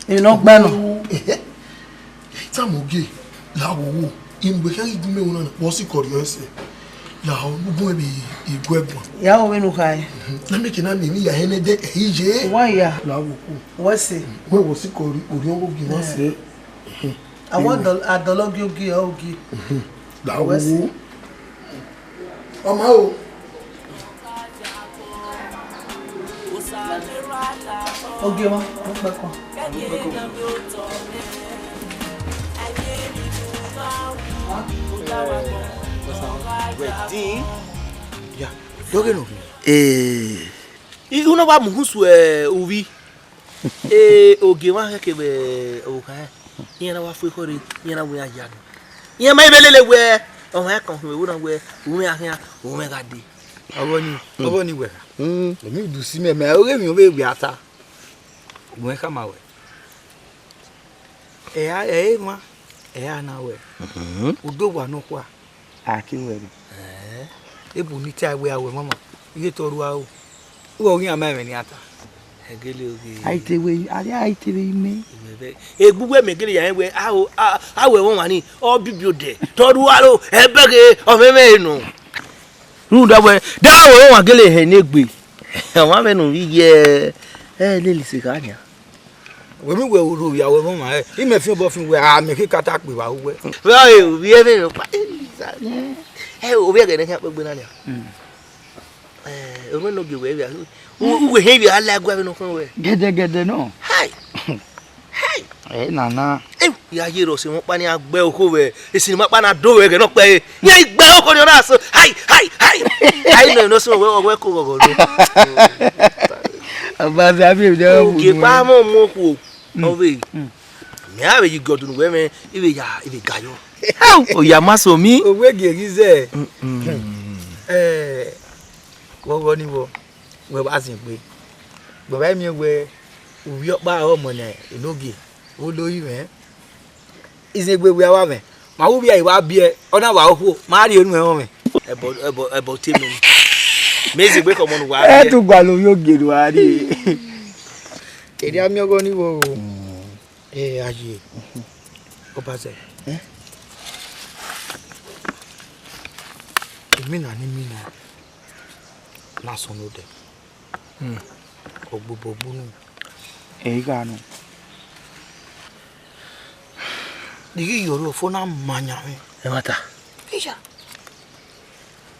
Emwi ne ọ gbe nọ. Ẹhẹ. Tama ogie, la wo wo, imẹ khian ghi gu mẹ ru na, wẹ ọ sikẹ ọrriọ ẹsẹ. La ọ, ne u gu mwẹ vbe iguẹguan. Ya wo vbene u kha ẹe. Mhm. Na mẹ ke na miẹn emwi ya hẹ nẹdẹ, ẹ i ye. Wa ya. La wo kpo. Wẹ sẹ. Wẹ wẹ ọ sikẹ ọrriọ, orhiọn ogie mwa sẹ. Mhm. Awẹ adọl-, adọlọ ogie, ogie, ọ ogie. Mhm. La wo wo. Wẹ sẹ. Ọ ma o. Ogie mwa, ọ kpẹkọ. Wedding. Ya, dọghe nọ. Eh, I, u na wa mu uhusu, eh, uvbi. Eh, ogie mwa khẹke vbe okhan, iran na wa fu ekhọe rre, iran na wẹ iran ya nọ. Iran ma vbe lele wẹ, ọmwa kan hin vbe na wẹ, u mwẹ a khian, u mwẹ gha dee. Ọghe ọnii, ọghe ọnii wẹ. Mm. Emwi udu si mẹ, mẹ ọghe emwi ọ vbe wia ta. Wẹ khama wẹ. Ẹ a, ẹ i mwa, ẹ a na wẹ. Mhm. Udo wa nọkhua. A ke wẹ rre. Ẹẹ. Ebu ni ta wẹ a wẹ mama, iye te ọ rua o. Uwẹ ọ ghi ma ẹmwẹ ne iran ta. Ẹgele oghe. A i te wẹ, a i te vbe ime. Egbugbe mẹ gele ya rẹn wẹ, a o, a, a wẹ ẹmwẹ ọmwa ni, ọ bibi odẹ, te ọ rua ro, ẹbẹghe, ọ mwẹ ẹmwẹ nọ. Rhunmwuda wẹ, da wẹ ọmwa gele hẹ ne egbe. Ọmwa mwẹ ne u vbe ye, ẹ lele ise kha nian. Wẹ mi wẹ oro ya wẹ mama ẹ, imẹ fi obọ fi wẹ, a mẹ khe ka ta kpe vbe uwẹ. Vbe ovbi ẹmwẹ nọ kpa, ẹ, ovbi ẹghẹ ne khian kpegbe na nian. Ẹ, orhu ne ogie wẹ vbe a, u, u wẹ hẹ vbe a la ẹguae vbe nọkhọn wẹ. Gẹdẹgẹdẹ nọ. Hai! Hai! Ẹ nana. Ẹ, ya ye rọ se wọn kpa ni a gbe okho vbe, esi ni ma kpa na do vbe ẹghẹ nọ kpẹre. Yan igbe okho ni ọ na so. Hai! Hai! Hai! Ai nọ, nọ so wẹ, wẹ ko ghọghọ lo. Abaza bi vbe. Ogie kpa mọ mu okhuo. Ọ vbe. Mẹ a vbe yi gọdunu wẹ mẹ, I vbe ya, I vbe ga yọ. Oya ma so mi. Owe gie ghi zẹ. Ẹ, ghọghọ ni vbọ, wẹ vba zin egbe. Wẹ vba miẹn wẹ, uvbi ọkpa ọre ọmọ ne enogie, olori mwẹ. Izegbe wẹ a wa mwẹ, ma wu vbe a i wa biẹ, ọ na wa okhuo, ma rhie enu ẹnrẹn ọmwẹ. Ẹbọ, ẹbọ, ẹbọ te mẹ ni. Mẹ izegbe khẹ ọmọ ne uwa rhie. Ẹ tu gualọ ovbi ogie ne uwa rhie. Erriọ miẹn ọghọ ni vbo o. Ẹ, a ye. Ọbazẹ. Eh? Imina ne imina na sunu odẹ. Hmm. Ogbugbo gbunu. Ẹ i gha nọ. Ni ghi yọrọ ọfọ na ma yan mwẹ. Ẹmwata. Iya.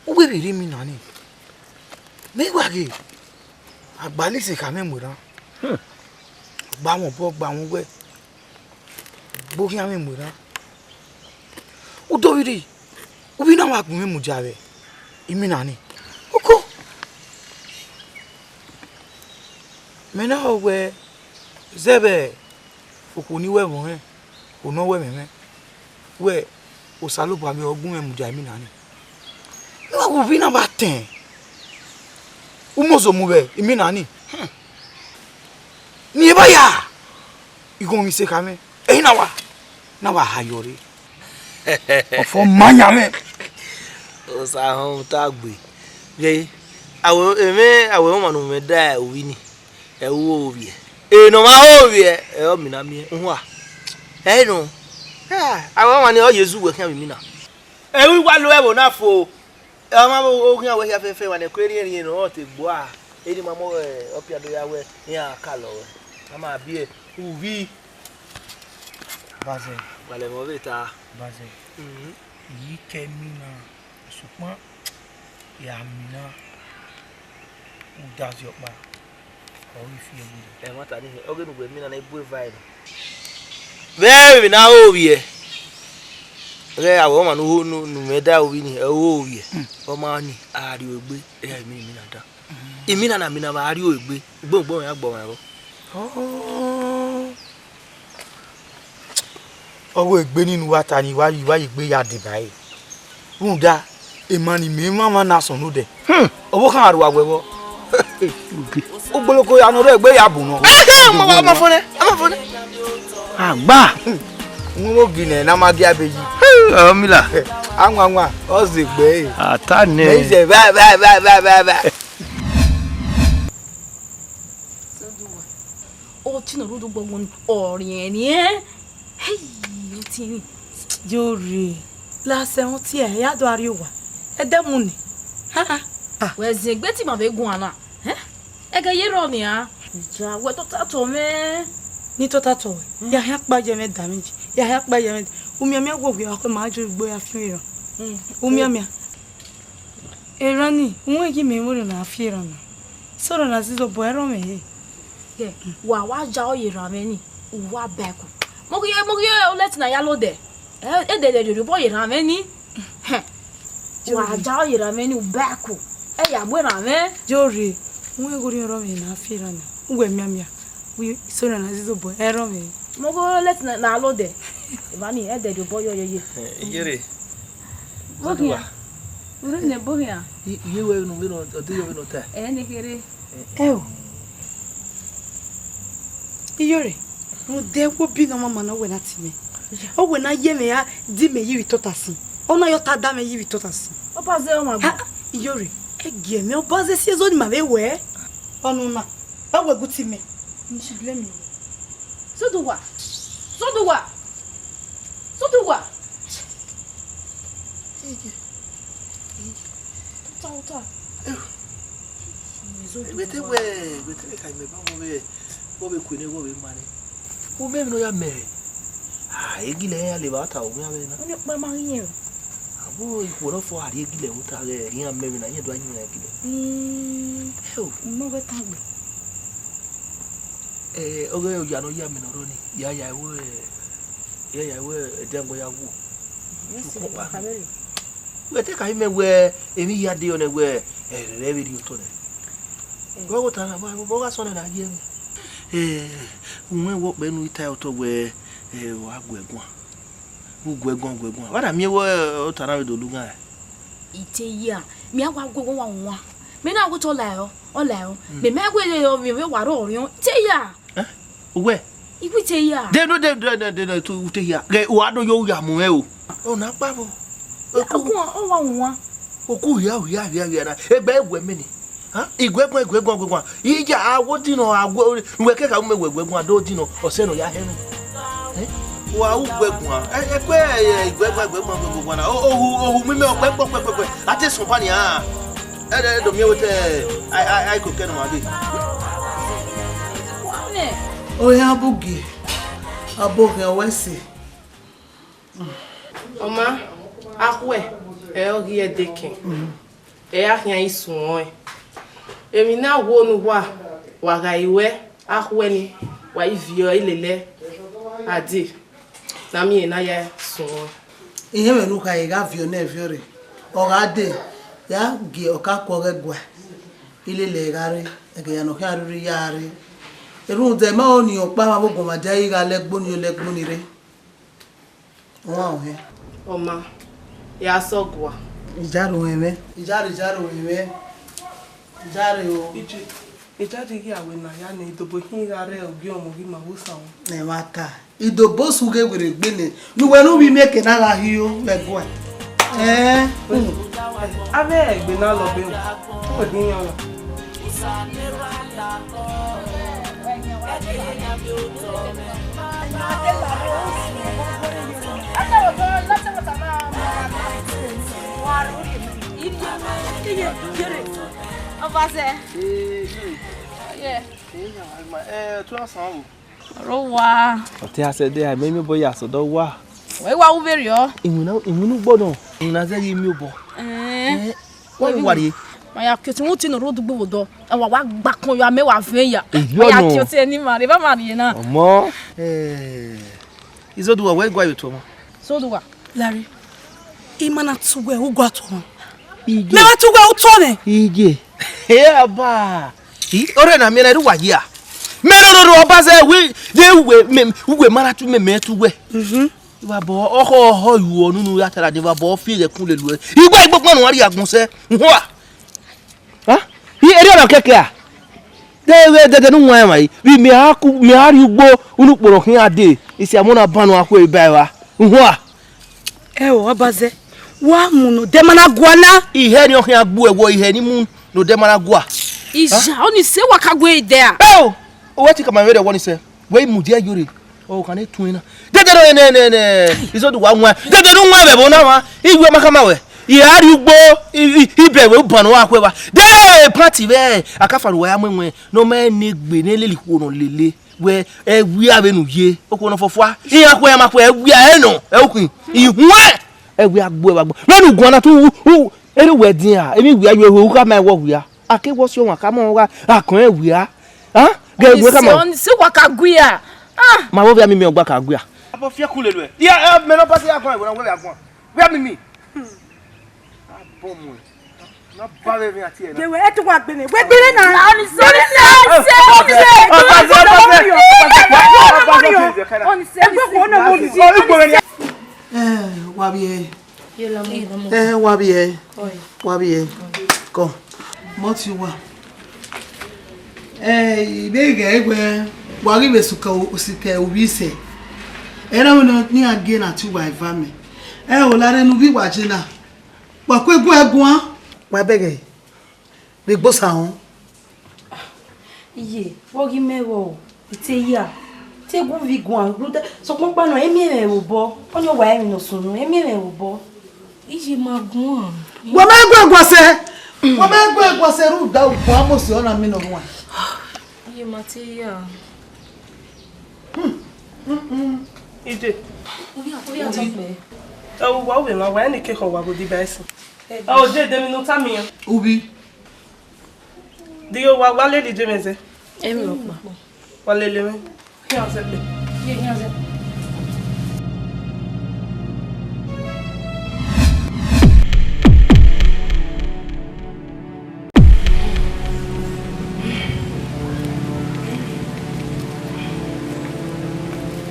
Uwẹ vbe rhie imina ni. Mẹ wa ghe. Agbalise kha mwẹ mu erhan. Hmm. Gba mwẹ obọ, gba mwẹ uwẹ. Gbe okhian mwẹ mu erhan. U do vbe rhie, u vbe na wa gu mwẹ mudia vbe imina ni. Oko. Mẹ na ho wẹ, zẹ vbe okhuo ne I wẹ ẹmwẹ ọnrẹn, okhuo ne ọ wẹ ẹmwẹ mwẹ, wẹ Osanobua vbe ọ gu mwẹ mudia imina ni. Ne u wa gu vbe na vbe atẹn, u mozo mu vbe imina ni. Hmm. Ne I vba ya, ighọnmwi ise kha mwẹ, ẹre I na wa, na wa ha yọ rre. Ọfọ ma yan mwẹ. Osa họn ta gbe. Vbe, a wẹ, emẹ, a wẹ ọmwa ne u mwẹ da ovbi ni, ẹ i ru ovbiẹ. Ẹ ne ọ ma ru ovbiẹ, ẹ i re ọ mina miẹn uhua. Ẹ i nọ. A wẹ ọmwa ni ọ ye zu wẹ khian vbe imina. Ẹ i wa lo ẹvbo na fo. Ẹ, ọ ma vbe oghian wẹ hia fẹfẹ, wa ne ẹko erhiẹnrhiẹn ne ọ te gbua, eni ma mọ, ẹ, ọpia do ya wẹ iran ka lọ wẹ. A ma biẹ, uvbi. Bazẹ. Gbalẹ mwẹ ọvbe ta. Bazẹ. Mhm. I yi ke imina, sokpan ya mina, u da zẹ ọkpa. Ọ ghi fi ẹre. Ẹmwata ni, ọ ghe ne uwẹ mina na i bu eva ẹre. Vbe emwi na ho vbiẹ. Ghẹ a wẹ ọmwa ne u ho, ne u, ne u mwẹ da ovbi ni, ẹ ho vbiẹ. Hmm. Ọ ma ni, a rrie egbe, ẹ ya emwi, imina da. Hmm. Imina na, mina vbe a rrie egbe, ugbo ugbo ya gbọ mwẹ vbọ. Oh. Ọ ghe egbe ni ne uwa ta ni, wa, wa ye egbe ya deba ẹre. Rhunmwuda, emwa ni mẹ mwamwa na sunu odẹ. Hmm. Ọvbokhan a rua wẹ vbọ. Ugboloko ya nọ rre egbe ya bu nọ. Ẹ, ẹ, ọmọ, ọmọ fo nẹ, ọmọ fo nẹ. Agba. Hmm. Wẹ vbo gine ne a ma gie abe yi. Hey, ọmila. Anwanwan, ọ zẹ egbe ẹre. A ta nẹ. Mẹ i zẹ va, va, va. Ọtẹn ne ọ rre odẹ ugbọgbọn ni, ọ riẹnriẹn. Hey, ọtẹn ni. Yo rre. La sẹ ọtẹn, ẹ ya do a rrie owa. Ẹdẹ mu ni. Ha, ha. Ah. Wẹ zẹ egbe te ima vbe guan na. Eh? Ẹghẹ ye rrọọ nian. Ja, wẹ tota tọ mwẹ. Ne I tota tọ wẹ. Mm. Ya hia kpa ye mwẹ da mẹ ji. Ya hia kpa ye mwẹ da. U mianmian wẹ ovbi ọkhọ ma jo igbo ya fian erhan. Mm. U mianmian. Erhan ni, u wẹ ghi mẹ vbene a fi erhan na. Sẹ ọna na zizọ bọ ẹrọ mwẹ re. Ye, wa, wa ja ọ ye erhan mwẹ ni, u wa ba ẹko. Mo ghi, mo ghi, olẹtin na ya lodẹ. Ẹ, e de lẹ rhie obọ ye erhan mwẹ ni. Wa ja ọ ye erhan mwẹ ni, u ba ẹko. Ẹ ya mu erhan mwẹ. Yo rre, u wẹ ghi orhiọn ọrọ mwẹ na fi erhan na. U wẹ mianmian. Wi, sẹ ọna na zizọ bọ ẹrọ mwẹ re. Mo ghi olẹtin na, na lodẹ. Emwa ni, ẹ de rhie obọ yọ yeye. Ẹ, iyere. Boghian. Ure ne boghian. I, iye wẹ vbene u vbe nọ, ọ de yọ vbene ọ ta. Ẹ, ne kherhe. Ẹo. Iyore, rhunmwuda ẹvbo bi ne ọ ma ma ne ọ wẹ na tie mẹ. Ọ wẹ na ye mwẹ ra di mẹ ye ivbi tota sin. Ọ na yọ ta da mẹ ye ivbi tota sin. Ọ pa zẹ ọmwa gbe. Ha, Iyore, ẹgiẹ mẹ, Ọbaze si ẹzọ ne ima vbe wẹ. Ọnuna, ọ wẹ gu ti mẹ. Ni shi blame me. Zoduwa. Zoduwa. Zoduwa. Uta, uta. Wete wẹ, wete ka imẹ ba wọ vbe, wọ vbe kue ne wọ vbe ma nẹ. U mẹ emwi ne ọ ya mẹ. Ah, egilẹ ya levba ta, u mẹ avbe na. Ọni ọkpa ma ghi yẹn. Abo ikhuo ne ọ fọ a rhie egilẹ vbe ota ghẹ, iran mẹ emwi na, iran do a yin egilẹ. Mm. Ẹ o. Mo ghẹ ta gbe. Eh, ọghe oya ne ọ ya mẹ ne ọ rọ ni, ya ya wẹ, ya ya wẹ, ẹdẹ agbọn ya wu. Yes, sir. Wẹ te ka imẹ wẹ, emwi hia de ọnẹ wẹ, ẹrẹ vbe rhie otọ nẹ. Gọ wẹ ota na, vbọ gha sọn nẹ na ye mwẹ. Eh, uwẹ wọ kpẹ nu ita otọ wẹ, eh, wa guẹ guan. U guẹ guan, guẹ guan. Vbe a da miẹn wẹ, eh, ota na vbe do lu ghan? Ite ya, mẹ a wa guẹ guan wa wan. Mẹ na wẹ te ọ la ẹre, ọ la ẹre. Mẹ mẹ wẹ, eh, ovbi mwẹ wa rọ ọriọn. Ite ya. Eh? Uwẹ? Iwu ite ya. De no, de, de, de, de, de, tu, ute hia. Ghe, wa do yo ya mu mwẹ o. Ọ na kpa vbọ. Oku, ọ wa wan. Oku hia, hia, hia, hia na. Egbe ẹguẹ mẹ ni. Ha? Iguẹguan, iguẹguan, iguẹguan. Iya, a wo dinọ, a wo, uwẹ kẹkẹ, a wo mẹ wẹ iguẹguan, do dinọ, ọsẹ nọ ya hẹ mwẹ. Eh? Wa ru iguẹguan. Ẹ, ẹ, kue, ẹ, iguẹguan, iguẹguan, iguẹguan na. O, ohu, ohu, mimẹ, ọkpẹ, kpọ, kpẹ, kpẹ, kpẹ. A te sọn ba nian. Ẹ, ẹ, do miẹn wẹ te, a, a, a, ikokẹ nọ ma be. Oya bugie, ọbokhian wẹ si. Ọ ma, akhuẹ, ẹ ọ ghi ẹdẹ kẹn, ẹ a khian i suẹn ọẹn. Emwi na wo ne uwa, wa gha ru ẹe, akhuẹ ni, wa i viọ ilele a dee, ne a miẹn ne a ya suẹn ọẹn. Ihẹnmwẹ ne u khare gha viọ nẹ viọ rre, ọ gha dee, ya gie ọkakuọ ghẹ gua, ilele gha rre, ẹghẹ ne ọ khian rhirhi ya rre. Erhunmwuda ima ọnii ọkpa vbe agbọn ma dia i gha lẹ ẹgboni, lẹ ẹgboni rre. Uan ohẹn. Ọ ma, ya sẹ ọgua. Ijaro ẹmwẹ. Ijaro, ijaro ẹmwẹ. Ijaro o. Ije, ijaro ghi a wẹ ne a ya nẹ, idobo khin gha rre ogie ọmọ ghi ma vbe osa wọn. Ẹmwata. Idobo su ghe werriegbe nẹ, ne uwẹ ne u vbe imiẹke na gha hi o, vbe ẹguae. Ẹn, hmm. Avbe egbe na lọ gbe wọn, ọ ghi yan wọn. Ọbaze. Ee, ee. Yeah. Ee, ya, ma, eh, tu asan o. Ọre wa. Ọ te a sẹ de, a mẹ miẹn obọ ya sẹ ọdọ wa. Wẹ wa ru vberriọ. Iwinna, iwinna ugbo nọ. Iwinna zẹ ghi miẹn obọ. Ẹn. Eh, wẹ wa rrie. Ma ya ke otu, uti nọ rre odugbo vbe odọ. A wa, wa gba akọn ya, mẹ wa vẹn ya. Eyo nọ. Ma ya ke otu ẹre ne ima rre, evba ma rrie na. Ọmọ. Eh, Izoduwa, wẹ gua ye otu ọmọ. Izoduwa. Larry, ima na tu wẹ, u gua tu ọmọ. Iye. Mẹ wa tu wẹ, u tu ọmọ. Iye. He, aba. I, ọrẹ na miẹn na, erha uwa ye a? Mẹ roro ro Ọbaze, wẹ, de uwẹ, mẹ, uwẹ ma na tu mẹ, mẹ tu wẹ. Mhm. Vbe abọ, ọkhọ, ọkhọ yu ọnu nu ya tara de, vbe abọ, ọ fi ẹghẹ kun lele uẹ. Igba igbogbo nu a rhie agbọn sẹ. Uhua. Ha? I, erriọ na kẹkẹ a? De, de, de, de, ne u wan emwa yi. Vbe mẹ a ku, mẹ a rrie ugbo, unu kporọ khian dee. Isi amọ na ban ua khu eba evba. Uhua. Ẹ o, Ọbaze, wa mu ne odẹ ma na gua na. Ihẹ ni ọ khian gbu ẹvbo, ihẹ ni mu ne odẹ ma na gua. Ija, ọni sẹ wa ka gu ẹre dẹ a? Ẹ o, owẹ ti kama vberriọ wẹ ọni sẹ, wẹ i mudia Iyore, ọ kha ne tuẹn na. Dede ne, ne, ne, ne, Izoduwa wan, dede ne u wan vbe ẹvbo na mwa, I yu ọma khama wẹ, I gha rrie ugbo, I, I, I bẹ wẹ uban ne ọ gha khu evba. De pant vbe akafa ne uwa ya mu ẹwẹn, ne ọ ma ne egbe ne lele ikhuo nọ lele. Wẹ, ẹwia vbene u ye, okhuo nọ fọfua. Iran khu, iran ma khu, ẹwia ẹnọ, ẹ u khin. Ihuẹn, ẹwia gbu ẹvba gbu. Vbene u guan na tu, u, u, erha uwẹ dian, emwi wia ye, u khama ẹwọ wia. A ke wọ si ọmwa khama ọmwa, a kọn ẹwia. Ha? Gẹ ẹwia khama. Ọni sẹ, ọni sẹ wa ka gu ya. Ah. Ma vbe ovbi a mimi ọgba ka gu ya. Abọ fiẹkun lele uẹ. Iya, ẹ, mẹ ne Ọbaze ya guan, ẹwẹ na wẹ vbe a guan. Vbe a mimi. Abọ mu ẹ. Na ba vbe emwi a tie na. Dewe, ẹ te wa gbele. Wẹ gbele na. Ọni sẹ, ọni sẹ, ọni sẹ, ọni sẹ. Ọni sẹ, ọni sẹ. Eh, wa vbiẹ. Ẹ, wa vbiẹ. Wa vbiẹ. Kọ. Mọ ti wa. Eh, I vbe ghẹ wẹ, wa ghi vbe sukẹ, sukẹ ovbi sẹ. Ẹ na wẹ ne iran gie na tie uwa eva mẹ. Ẹ o, lare ne u vbe wa je na. Wa ku eguan guan. Wa bẹghe, vbe egbe Osa họn? Iye, vbe ọ ghi mẹ vbọ o? I te ya, te gu vbe guan, rhunmwuda sokpan ọkpa nọ, emiẹnmwẹ vbe obọ, ọnii ọ wa emwi ne ọ sunu, emiẹnmwẹ vbe obọ. Iye ma guan. Wa ma gu ẹguan sẹ, wa ma gu ẹguan sẹ, rhunmwuda ugbẹn amosi ọna mi nọ rua. Iye ma te ya. Ide. Uya, uya, tọkpẹ. Ẹ, uwa, uwa, wa, wa, ẹnike khọ wa vbe odiba ẹsin. Ẹ, o, je de mi ne u tama iran. Uvbi. Di yo wa, wa lele je mwẹ zẹ. Emwi ọkpa. Wa lele mwẹ. Khian zẹ gbe. Ye, khian zẹ.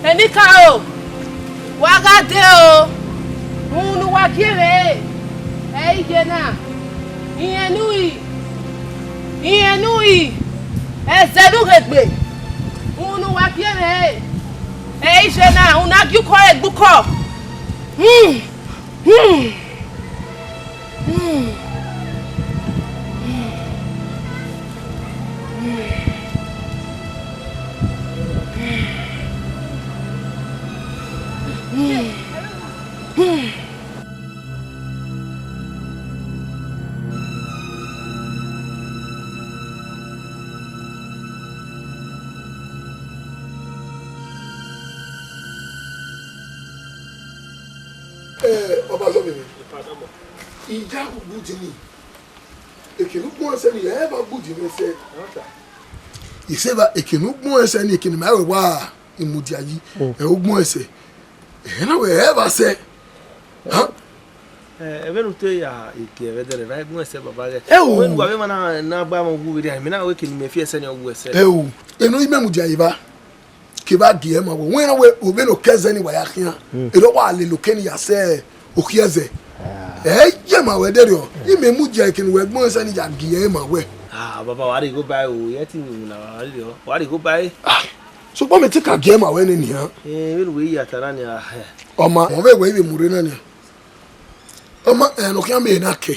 Enikaro, wa gha dee o, uhunmwu ne uwa gie mwẹ re, ẹ i ye na, irẹn ne u ri, irẹn ne u ri, ẹzẹ ne u ghe gbe, uhunmwu ne uwa gie mwẹ re, ẹ i ye na, u na gie ukọ re gbe ukọ. Hmm. Hmm. Eh, Ọba Zọmimẹ, I ya gu gbudin ni, eke ne u gbẹn ẹsẹ ni, ẹ i vba gbudin mwẹ sẹ. Iseva, eke ne u gbẹn ẹsẹ ni, eke ne mẹ wẹ wa mudia yi, ẹ u gbẹn ẹsẹ, ẹ na wẹ ẹ i vba sẹ. Ha? Eh, ẹmwẹ ne u te ya eke ẹvbo ẹdẹrẹ, wa gbẹn ẹsẹ baba ghẹ. Ẹ o. Wẹ ne uwa vbe emwa na, na gba mwẹ wu vberriọ, mẹ na wẹ eke ne imẹ fi ẹsẹ ni ọ wu ẹsẹ. Ẹ o, eno imẹ mudia yi evba. Ke vba gie ma wẹ, wẹ na wẹ ovbi ne okẹzẹ ni wa ya khian, erha wa lele okẹ ni ya sẹ okhiẹzẹ. Ẹ ye ma wẹ derriọ, imẹ mudia eke ne uwẹ gbẹn ẹsẹ ni ya gie ma wẹ. Ah, baba, wa rhie igho ba ẹre o, irẹn te iwinna, wa rhie, wa rhie igho ba ẹre. Ah, sokpan mẹ te ka gie ma wẹ nene nian. Eh, vbene uwẹ ya ta na nian, eh. Ọ ma, ọ vbe wẹ ivbe mu rre na nian. Ọ ma, eh, ne ọ khian mẹ na kẹ.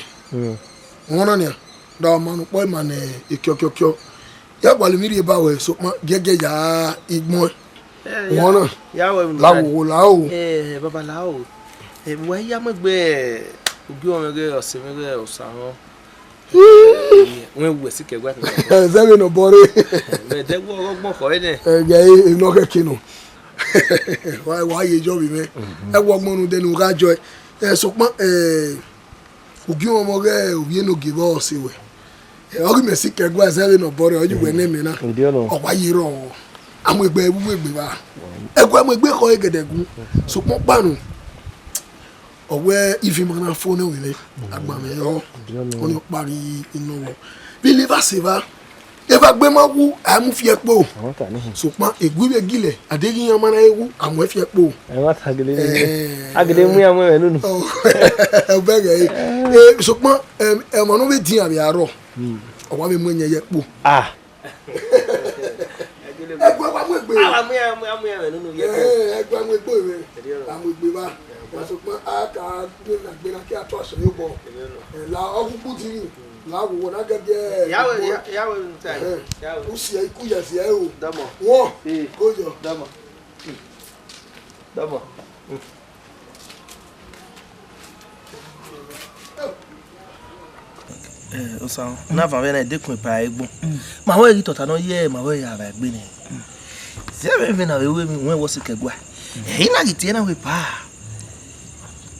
Wọn na nian, da ọ ma ne ukpọ ima ne ekiọkiọkiọ. Ya gualọ emwi rhie ba wẹ, sokpan giẹgiẹ ya igbọn. Eh, wọn na, ya wẹ emwi la wo, wo la o. Eh, baba la o. Eh, wa ya mu egbe, ugie mwẹ ghe, ọse mwẹ ghe, osa họn. Wẹ wẹ sikẹ gua. Zẹ vbe nọ bọ rre. Mẹ dẹ wọ ọgbọn khọ ẹnẹ. Ẹgẹ e nọ kẹke nọ. Wa, wa ye jọ vbe mwẹ. Ẹ wọ ọgbọn nu de ne u gha jọ ẹ. Ẹ, sokpan, ẹ, ugie mwẹ ọmọ ghẹ ovbi enogie vbe ọse wẹ. Ẹ, ọ ghi mẹ sikẹ gua zẹ vbe nọ bọ rre, ọ yi wẹ ne mẹ na. Ọ wa ye rrọọ. Amuegbe vbe uwu egbe vba. Ẹguẹ amuegbe khọ egẹdẹ gun. Sokpan ọkpa nu. Ọ wẹ ivbi ima na fo ne wẹ vbe agbọn mwẹ rọ, ọnii ọkpa rri inọ wọ. Vbe ile evba sẹ evba, evba gbe ma wu, a mu fi ẹkpo. Sokpan egui vbe gilẹ, a deghẹ iran ma na wu, a mu ẹfi ẹkpo. Ẹ ma ta gele ni. Eh, a gele mu iran mu ẹmwẹ nunu. Ọ bẹghe ẹre. Eh, sokpan, em, ẹmwẹ ne ọ vbe dian vbe arrọọ, ọ wa vbe mu ẹyẹn ye ẹkpo. Ah. Ẹguẹ wa mu egbe. A wa mu iran, a mu iran, a mu iran nunu ye ẹkpo. Eh, ẹguẹ a mu egbe mwẹ. A mu egbe vba. Wa sokpan a ka gbe na gbe na ke a tọ asọn ye obọ. Eh, la ọghu kpu di ni. La wo wo na gẹgẹ. Ya wẹ, ya, ya wẹ nta. Eh, ya wẹ. U si ẹre, iku ya si ẹre o. Dọmọ. Wọn. Eh. Ko yọ. Dọmọ. Dọmọ. Eh, Osanrhọn, na van vbe na dekun epa ẹre gbọn. Ma wẹ ghi tota nọ ye, ma wẹ ya vba egbe nẹ. Zẹ vbe vbe na vbe ru emwi wẹ wọ sikẹ gua. Ẹre na ghi tie na wẹ epa.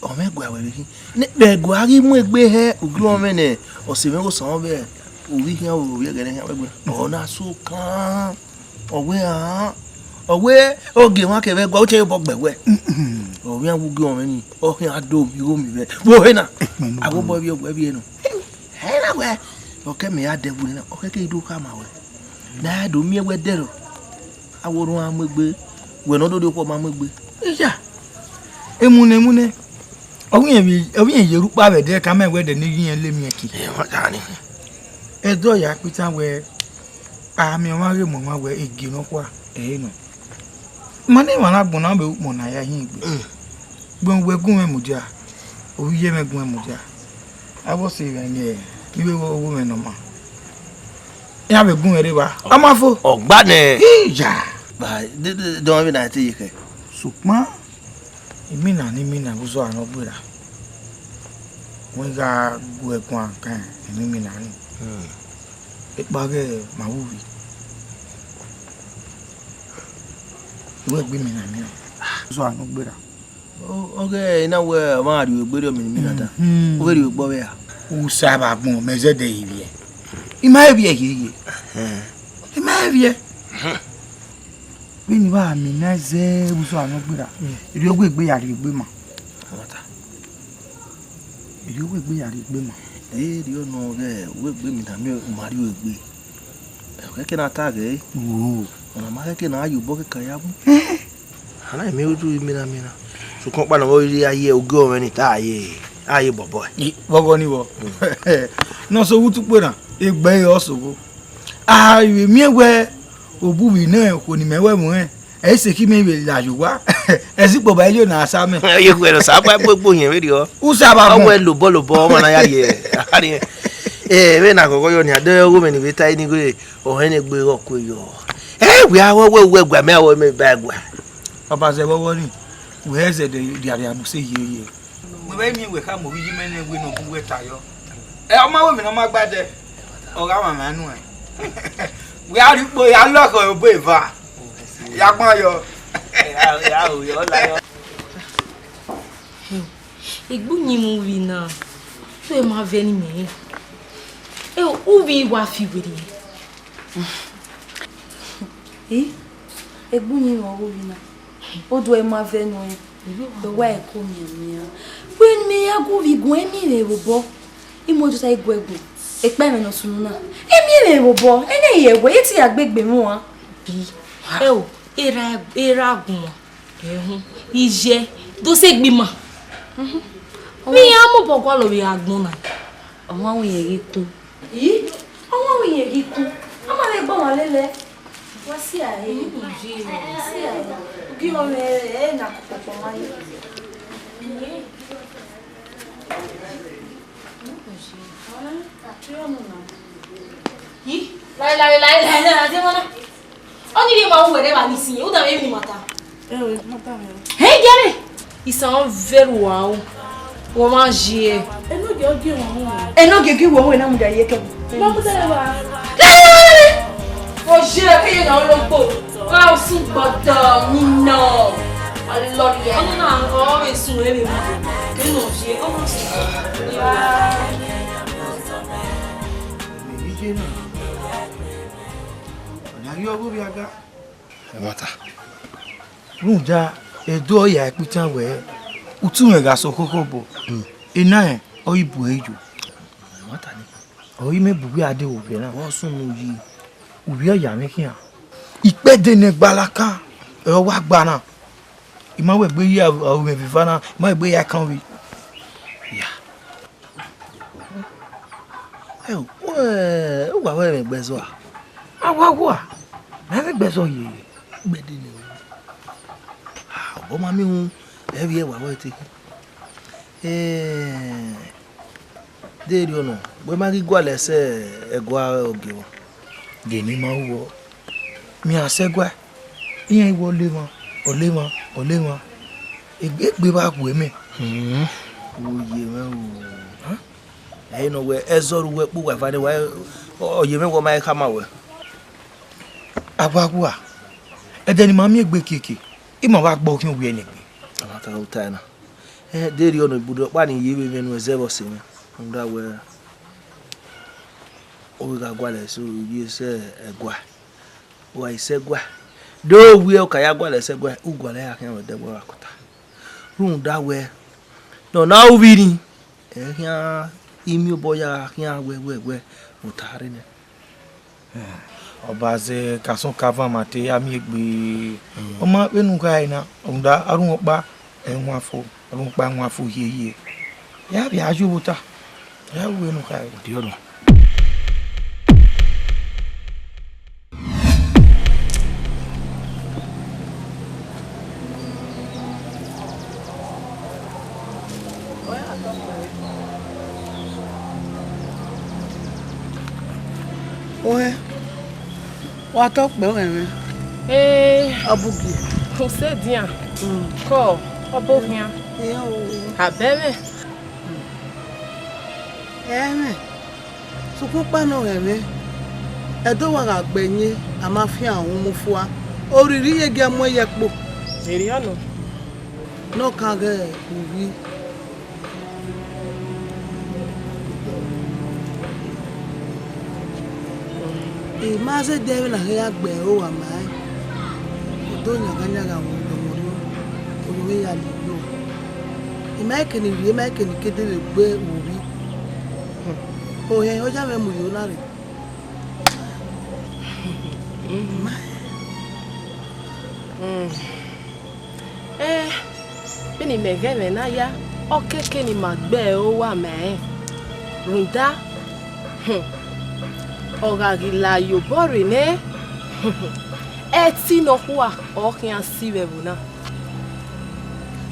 Ọ mwẹ gua wẹ vbe khin. Ne kpẹ gua ghi mu egbe hẹ, ugie ọmwẹ nẹ, ọse mwẹ gho sọn vbe, ovbi khian, ovbi ẹghẹ ne khian wẹ gbe. Ọ na so kan. Ọ wẹ, ah, ọ wẹ, ogie mwa kevbe gua, uche obọ gbe wẹ. Ọ wẹ iran wu ugie ọmwẹ ni, ọ khian do mi, igho mi vbe. Vbe ohe na? Agbobọ vbe ọ wẹ vbe nọ. Ẹ na wẹ, ọ ke mẹ ya dẹ vbe na, ọ ke ke do khama wẹ. Na ya do miẹn wẹ dẹrọ. Awẹ ọre a mu egbe, wẹ ne ọ do rhie okhuo ma mu egbe. Iya. Emune, emune. Ọ wẹ irẹn vbe, ọ wẹ irẹn ye rhukpa vbe ẹdẹ ka ma wẹ ẹdẹ ne iye irẹn le miẹn kin. Ẹ, wa ta ni. Ẹdẹ ọ ya kpitan wẹ, a miẹn ọmwa ghe mu ọmwa wẹ ege nọkhua, ẹ i nọ. Ma ne emwa na gbọn na vbe ukpọn na ya hin egbe. Mm. Gbẹn wẹ gun mwẹ mudia, ovbi iye mwẹ gun mwẹ mudia. Avbe ọse mwẹ ne I vbe ru oghomwẹ ne ọ maa. Iran vbe gun mwẹ rre evba. Ọ ma fo. Ọ gba nẹ. Iya. Ba, de, de, de, ọmọ vbe na te ye khẹ. Sokpan, imina ne I mina vbe uzọla ne ọ gberra, wẹ I gha gu ẹre guan kan ne I mina ni. Hmm. Ekpa ghẹ ma vbe uvbi. Wẹ gbe imina miẹn. Uzọla ne ọ gberra. Ọ, ọ ghe na wẹ ọmwa rhie egbe rriọ mẹ ne I mina ta. Mhm. U vbe rhie egbe ọvbehe ra? U sa vbe agbọn, mẹ zẹdẹ i vbiẹ. I ma he vbiẹ hiehie. Ẹhẹn. I ma he vbiẹ. Vbene I vbe mina zẹ vbe uzọla ne ọ gberra, mm, erriọ wẹ egbe ya rhie egbe ma. Ọ ma ta. Erriọ wẹ egbe ya rhie egbe ma. Erriọ nọ ghẹ wẹ egbe mina miẹn, u ma rhie egbe. Ẹ, khẹke na ta ghẹ. Oho. Ọna ma khẹke na ya obọ kẹkan ya mu. Ẹhẹn. A na miẹn otu imina mina. Sokpan ọkpa ne ọ vbe rhie a ye ogie ọmwẹ ni ta a ye, a ye bọbọ. I, vbe ọghọ ni vbọ. Mm. Ne ọ sẹ owa utukpẹ na, egbe ẹre ọ sẹ owa. A vbe miẹn wẹ obọ uvbi nẹ okhuo ne imẹ wẹ ẹmwẹ ọnrẹn, ẹ i sẹ ke imẹ vbe la ye owa. Ẹ zẹ ikpọ ba ẹre na sa mẹ. Ẹ ye khuẹ ne ọ sa gba gbogbo yẹn vberriọ. U sa vbe agbọn. Ọ wẹ lobọ lobọ, ọmwa na ya rhie, a rhie. Ẹ, vbene aghọghọ yọ nia, de ọghomwẹ ne I vbe ta ẹre ni ghe, ọ hẹn ne egbe ọghọ ku yọ. Ẹ, wẹ a wẹ, wẹ, wẹ gua mẹ, a wẹ mẹ ba gua. Ọba zẹ vbe ọghọ ni, wẹ zẹdẹ rhiarria ne u sẹ ye ye. Mẹ vbe miẹn wẹ khama ovbi iye mẹ nẹ wẹ ne ọ bu wẹ ta yọ. Ẹ, ọ ma wẹ emwi ne ọ ma gba dẹ, ọ gha mwamwa nuẹn. Wẹ a rhie ukpo ya lọkhọ obọ eva, ya gbọn yọ. Ya, ya, o, yọ la yọ. Egbe uyinmwẹ uvbi na, te ma vẹ ne imẹ rẹn. Ẹ, uvbi wa fi werriẹ. I, egbe uyinmwẹ ọghe uvbi na, oduẹ ma vẹ nuẹn, do wa ẹko mianmian. Wẹ ne imẹ ya gu uvbi guan, ẹ miẹn mwẹ vbe obọ, I mu ẹdẹ ta I gu ẹre gbọn, ekpa ẹmwẹ ne ọ sunu na, ẹ miẹn mwẹ vbe obọ, ẹ na ye ẹwe, ye te ya gbe egbe mwẹ uan. Bi, ẹ o, erha, erha guan. Ẹhun, iye, do sẹ egbe ima. Mhm. Vbe iran mobọ gualọ vbe agbọn na? Ọmwa wẹ irẹn ghi kun. I? Ọmwa wẹ irẹn ghi kun. A ma vbe gbe ọmwa lele. Wa si a re. Mm, mm, ji. Si a re. Ugi ọmọ ẹ, ẹ na kọkpọkpọ ma ye. Yi, lae, lae, lae, lae, lae, lae, lae, lae. Ọni rhie ma ru wẹ rre evba ni sin, u dan vbe emwi ne ima ta. Ẹ o, ma ta mwẹ o. Hẹ, gie ẹre. Isan vbe rre uwa o. Wọ ma yi ẹre. Enogie ọ gie wẹ ọmọ. Enogie gie wẹ ọmọ, ena mudia ye kẹ. Ma mudia ye wa. Lae, lae, lae, lae. Oje ke ye na ologbo. Wa usun gbọdọ ni nọ. Alọriẹ. Ọna na ọ vbe sun ẹre ma. Ke nọ je, ọ ma sun. Iye na. Ọna ghi ọghe ovbi aga. Ẹmwata. Rhunmwuda, Ẹdo ọ ya ikpitan wẹẹ, utu mwẹ gha sẹ okhokho obọ. Hmm. Ena rẹn, ọ i bu ẹre yo. Ẹmwata ni. Ọ i mẹ bu uwẹ a de vbe ovbi na. Ọ sunu yi. Uvbi ọ ya mwẹ khian. Ikpẹdẹ ne gbalaka, ẹ ọ wa gba na. I ma wẹ egbe ya aro mwẹ vbe eva na, I ma wẹ egbe ya kan ovbi. Ya. Ẹ, uwa wẹ mwẹ gbe ẹzọ a? A wa wa, mẹ vbe gbe ẹzọ ye. Gbẹdẹ nẹ o. Ah, obọ ma miẹn uhunmwu, ẹ vbiẹ wa wẹ te. Eh, de erriọ nọ, wẹ ma ghi gualọ ẹsẹ ẹgua ogie vbọ? Gele ima ru vbọ, mẹ a sẹ ẹgua, iran i wẹ ọ le emwa, ọ le emwa, ọ le emwa, egbe, egbe vbe a gu mẹ. Hmm, wo ye mwẹ o. Hẹn? Ẹ i nọ wẹ ẹzọ ru wẹ kpe uwa eva nẹ, wa, ọ, ọ ye mwẹ wẹ ọ ma khama wẹ. A wa wa, ẹdẹ ne ima miẹn egbe kiekie, ima wa gbe ọghian ovbi ẹnẹ egbe. A ma ta ota na. Ẹ, de erriọ nọ, ibudo ọkpa ni ye vbe mwẹ nu ẹzẹ vbe ọse mwẹ. Rhunmwuda wẹ, ọ ghi gha gualọ ẹse, ọ ghi sẹ ẹgua. Wa i sẹ ẹgua. Do wiẹ, ọ ka ya gualọ ẹse ẹgua, u gualọ ẹre khian vbe ẹdẹgbẹe vbe akota. Rhunmwuda wẹ, ne ọ na ru vbirri, ẹ khian, imiobọ ya khian wẹ, wẹ, wẹ, vbe ota rre nẹ. Ọba zẹ ka sọn ka van ma te ya miẹn egbe. Ọ ma vbene u khare na, rhunmwuda arhunmwu ọkpa, ẹ wan fo, arhunmwu ọkpa wan fo hiehie. Ya vbe a yo vbe ota, ya ru vbene u khare. Ọdiọnọ. Wa tọ kpẹ mwẹ mwẹ. Ee, Ọbugie. Usedian. Mm. Kọ, ọbokhian. Iran o. Abẹ mwẹ. Ẹmwẹ, sokpan ọkpa nọ rẹn mwẹ, ẹdẹ wa gha gbe ẹyin, a ma fian uhunmwu fua, oriri ye gie mu ẹyẹ kpo. Erriọ nọ. Ne ọ kan ghẹ uvbi. I ma zẹdẹ vbe na ghe ya gbe ẹre owa ma ẹn, ọ do yanghanyan gha mu ọmọ rriọ, ovbi mwẹ ya lele uwa. I ma kene rhie, I ma kene ke de vbe gbe uvbi. Ohẹn, ọ ya mwẹ mu yo na rre. Ẹn, vbene imẹ ghẹ mwẹ na ya, ọ kẹkẹ ne ima gbe ẹre owa ma ẹn. Rhunmwuda, hmm, ọ gha ghi la ye obọ rre nẹ, ẹtin nọkhua ọ khian si vbe ẹvbo na.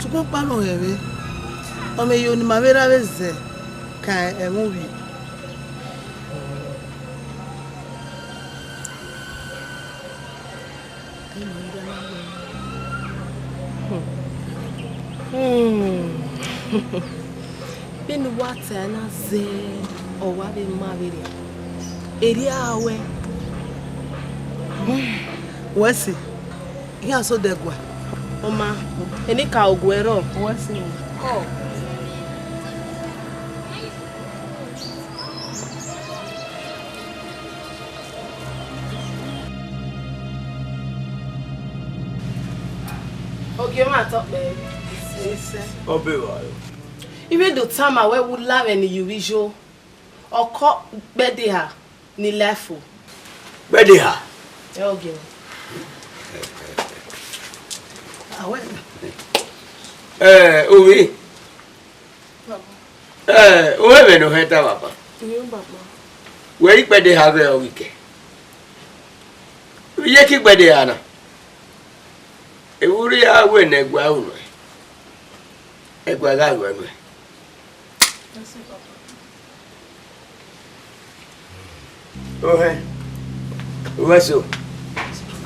Sokpan ọkpa nọ rẹn mwẹ, ọ mwẹ iyo ne ima vbe rre avbe zẹ kan ẹmwẹ uvbi. Hmm. Vbene uwa ta na zẹ, ọ wa vbe ma vberriọ. Erriọ a ruẹ. Wẹ si, iran sẹ odẹ gua. Ọ ma, enikaro gua ẹrọ. Wẹ si. Ọ. Ogie mwa tọ kpẹ. Ọ be vba rọ? I vbe do tama wẹ vbe u la mwẹ ne I ye uvbi yo, ọ kọ Gbẹdeha ni la fo. Gbẹdeha? Ẹ, ogie mwa. Ẹ, ovbi. Ẹ, u mwẹ ẹmwẹ ne ọ hẹn ta, baba. Wẹ i Gbẹdeha ghẹ ọghe kẹ? Vbe iye ke Gbẹdeha na? Evburri a wẹ ne ẹguae ru nuẹn, ẹguae gha ruẹ nuẹn. Ohẹn, uwẹ so.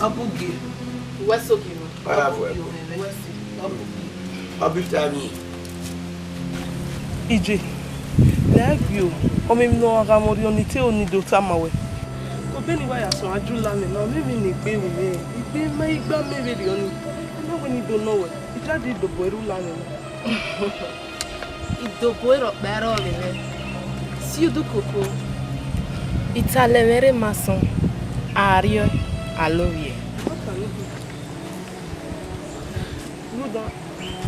Ọbugie. Uwẹ so gie mwa. Ọ ra fo ẹko. Uwẹ so. Ọbugie. Ọ bi ta ru. Iye, la gbe o, ọ mwẹ emwi ne ọ gha mwẹ orhiọn ni te ro ni do tama wẹ. Obọ ne I wa ya suẹn a ju la mwẹ na, ọ mwẹ emwi ne egbe ru mwẹ, egbe ma igba mẹ vberriọ ni, ọ na wẹ ne I do nọ wẹ, I dade dobo ẹre u la mwẹ na. Idobo rhọkpa ẹre ọ vbe mwẹ. Si udu koko. Italẹ mwẹ rre ma sọn, a rriọe, a lovbiẹ. Rhunmwuda,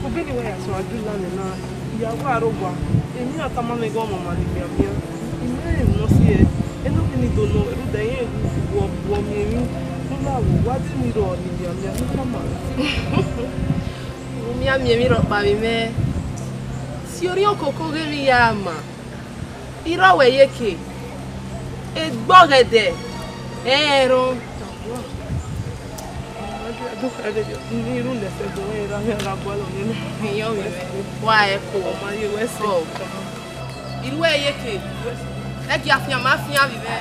obọ ne I wa ya suẹn a ju la mwẹ na, I ya wẹ aro owa, emwi iran tama mwẹ ghe ọmọmọ ne I mianmian. I miẹn emwi ne ọ si ẹe, ẹ na wẹ ne I do nọ, rhunmwuda irẹn wu, wẹ ọ miẹn emwi, ne u la wo, wa de emwi rrọọ ne I mianmian, ne u tama mwẹ. U miẹn miẹn emwi rhọkpa vbe mwẹ. Si orhiọn koko ghe emwi ya ma. I rrọọ wẹ iyeke. Egbe ọghẹdẹ, ẹ i rẹn erhọn. Iran vbe mwẹ, wa ẹko. Ọ ma ye wẹ sẹ. Ọ. I ru ẹre iyeke. Ẹ gie afianma fian vbe mwẹ.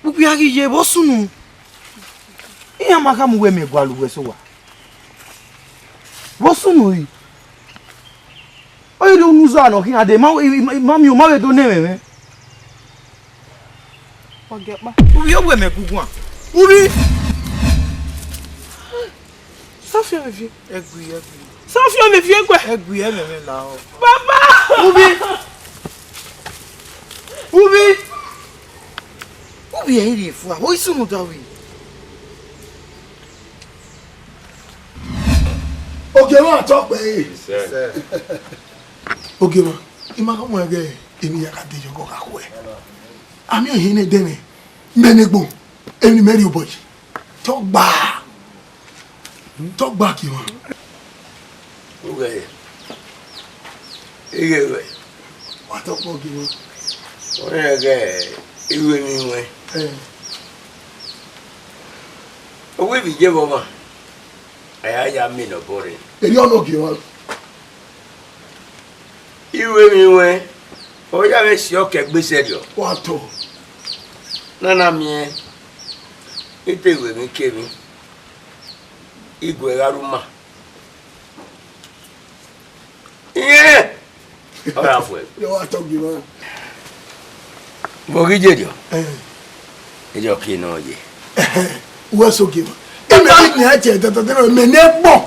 Uwẹ a ghi ye vbe ọ sunu? Iran ma khama uwẹ mẹ gualọ uwẹ sẹ owa. Vbe ọ sunu ri? Ọ i rre unu uza nọ khian dee, ma, ma, ma miẹn u ma vbe do ne ẹmwẹ mwẹ. Ọgiọkpa. Uvbi, ọ wẹ mẹ guguan. Uvbi. Sọfiọnmwẹviẹ. Ẹgui, ẹgui. Sọfiọnmwẹviẹ guẹ. Ẹgui, ẹmwẹ mwẹ lahọ. Baba! Uvbi. Uvbi. Uvbi ẹ i rhie fua, ọ i sunu da uvbi. Ogiemwa tọ kpẹre. Ogiemwa, I ma khama ruẹ ighẹ emwi hia ka de yọ, ọ gha khuẹ. A miẹn ehe ne ẹdẹmwẹ, mẹ ne egbọn, emwi ne imẹ rhie obọ yi. Tọgba, tọgba Ogiemwa. Ughẹ, ighẹ ruẹ. Wa tọ kpọ gie mwẹ. Wẹ ghẹ iru emwi wẹn. Eh. Owa ivbi je vbe ọmwa, a ya ya miẹn ne obọ rre. Erriọ ne ogie mwẹ. Iru emwi wẹn, ọ ya vbe si ọkẹ gbe sẹrriọ. Wa tọ. Na na miẹn, I te ru emwi ke emwi, I gu ẹre gha rre uma. Iyẹn! Ọ ra fuẹ. Yọ wa tọ gie mwẹ. Vbe ọ ghi ye erriọ? Eh. Erriọ ke nọ ye. Uwẹ so gie mwẹ. Ẹ mẹ ni nian tie dẹdẹdẹ mẹ ne gbọn.